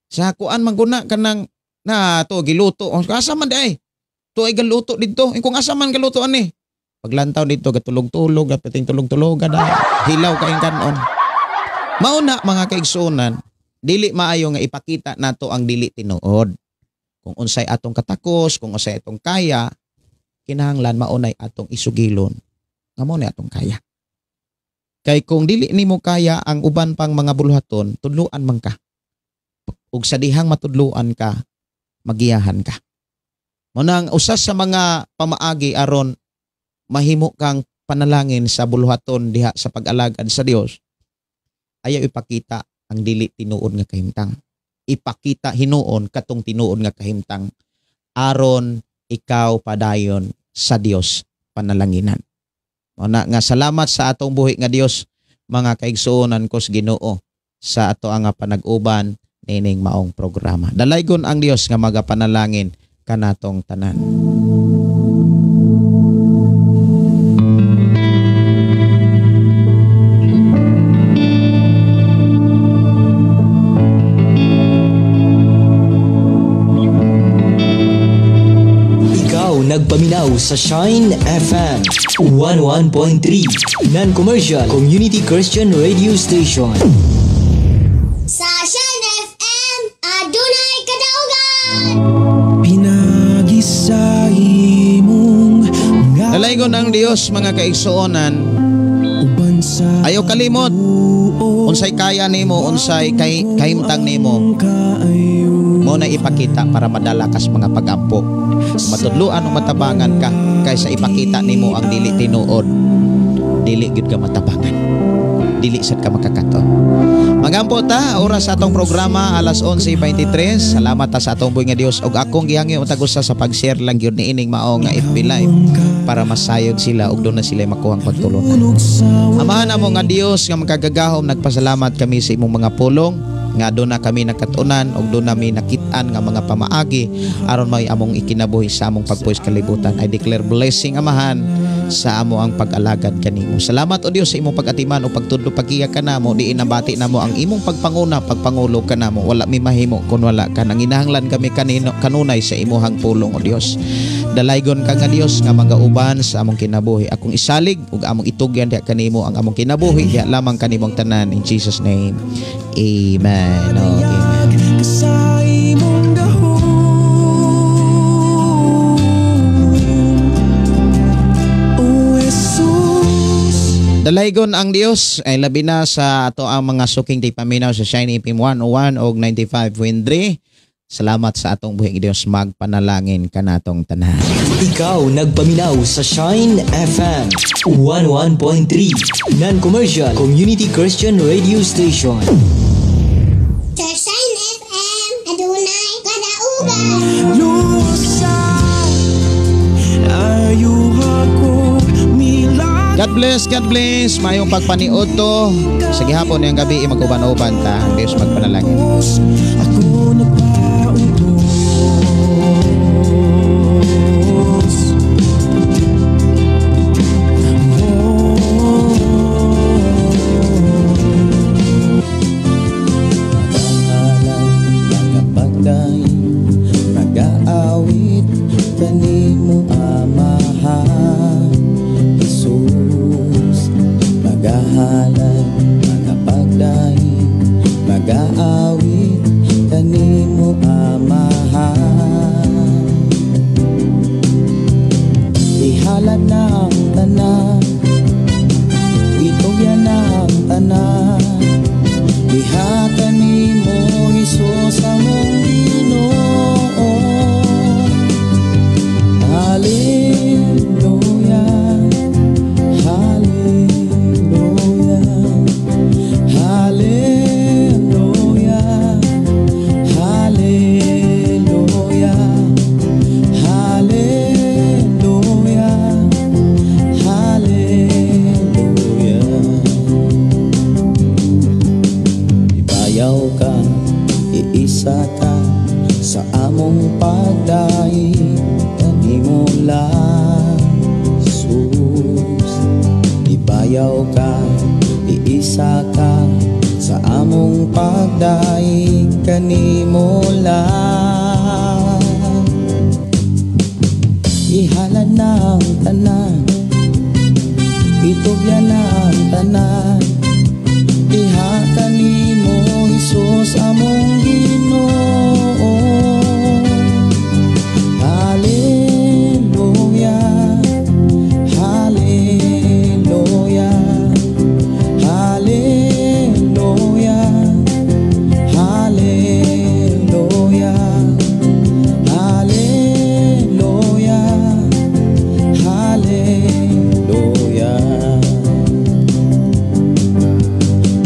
sa kuan mangguna kanang na to giluto. Asa man di ay? To ay galuto didto. Kung asa man galuto ani? Paglantaw didto gatulog-tulog, perting tulog-tulog da. Hilaw kaing kanon. Mauna mga kaigsuonan, dili maayo nga ipakita nato ang dili tinuod. Kung unsay atong katakos, kung unsay atong kaya, kinahanglan maunay atong isugilon nga mao na atong kaya. Kay kung dili nimo kaya ang uban pang mga buluhaton, tudluan man ka. Ug sa dihang matudluan ka, magiyahan ka. Mao nang usa sa mga pamaagi aron mahimo kang panalangin sa buluhaton diha sa pag-alagad sa Dios, ayaw ipakita ang dili tinuod nga kahimtang. Ipakita hinuon katong tinuod nga kahimtang aron ikaw padayon sa Dios panalanginan. Mao na nga salamat sa atong buhi nga Dios mga kaigsuonan ko sa Ginoo sa ato ang panag-uban nining maong programa. Dalaygon ang Dios nga magapanalangin kanatong tanan. Nagpaminaw sa Shine FM 101.3 Non-Commercial Community Christian Radio Station. Sa Shine FM, adunay kadaugan. Pinagi sa imong Dalaygon ang Dios mga kaigsuonan. Ayaw kalimot unsay kaya nimo, unsay kahimtang nimo, mo na ipakita para madala kas mga pagampo. Matudluan o matabangan ka kaysa ipakita nimo ang dili tinuod. Dili gyud ka matabangan. Dili sad ka makakaton. Magampo ta oras sa atong programa alas 11:23. Salamat ta sa atong buhi nga Dios ug akong gihangyo untag usa sa pag-share lang gyud niining mao nga FB Live para masayod sila ug doon na sila makuhang pagtulunan. Amahan namo nga Dios nga makagagahom, nagpasalamat kami sa imong mga pulong nga doon na kami nakatunan ug doon nami nakit-an nga mga pamaagi aron may among ikinabuhi sa among pagpuwis kalibutan. I declare blessing, Amahan, sa amo ang pag-alagad kanimo. Salamat o Dios sa imong pag-atiman o pagtudlo pagiya kanamo, diin nabati namo ang imong pagpanguna, pagpangulo kanamo. Wala mi mahimo kun wala ka. Nanginahanglan kami kanino kanunay sa imuhang pulong o Dios. Dalaygon ka nga Dios nga magauban sa among kinabuhi. Akong isalig ug among itugyan diha kanimo ang among kinabuhi, diha lamang kanimong tanan, in Jesus name. Amen. Oh, amen. O Jesus, Dalaygon ang Dios ay labi na sa ato ang mga suking tigpaminaw sa Shine FM 101 og 95.3. Salamat sa atong buhi Dios, magpanalangin kanatong tanan. Ikaw nagpaminaw sa Shine FM 101.3 Non-commercial Community Christian Radio Station. Sa Shine FM, adunay kadaugan. Lusa, ayuha ko milagro. God bless, God bless. Mayong pagpaniod to. Sa gihapon yang gabi mag-uban-uban ta. Ang Dios magpanalangin. Ako nagpautos. Magapagday, magaawit kanimo Amahan Jesus. Magahalay, magapagday, magaawit kanimo Amahan. Ihalad na ang tanan, itugyan na ang tanan, diha kanimo Hesus among Ginoo. Hallelujah, hallelujah, hallelujah, hallelujah, hallelujah, hallelujah. Ibayaw ka, iisa ka sa among pagdaig kanimo lang, Jesus. Ibayaw ka, iisa ka sa among pagdaig kanimo lang. Ihalad na ang tanan, itugyan na ang tanan, diha kanimo Hesus among Ginoo. Hallelujah, hallelujah, hallelujah, hallelujah, hallelujah, hallelujah.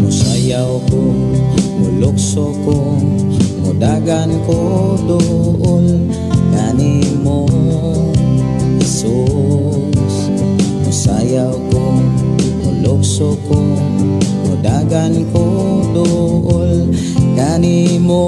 Musayaw ko, mulukso ko, mudagan ko dool kanimo Jesus. Musayaw ko, mulukso ko, mudagan ko dool kanimo.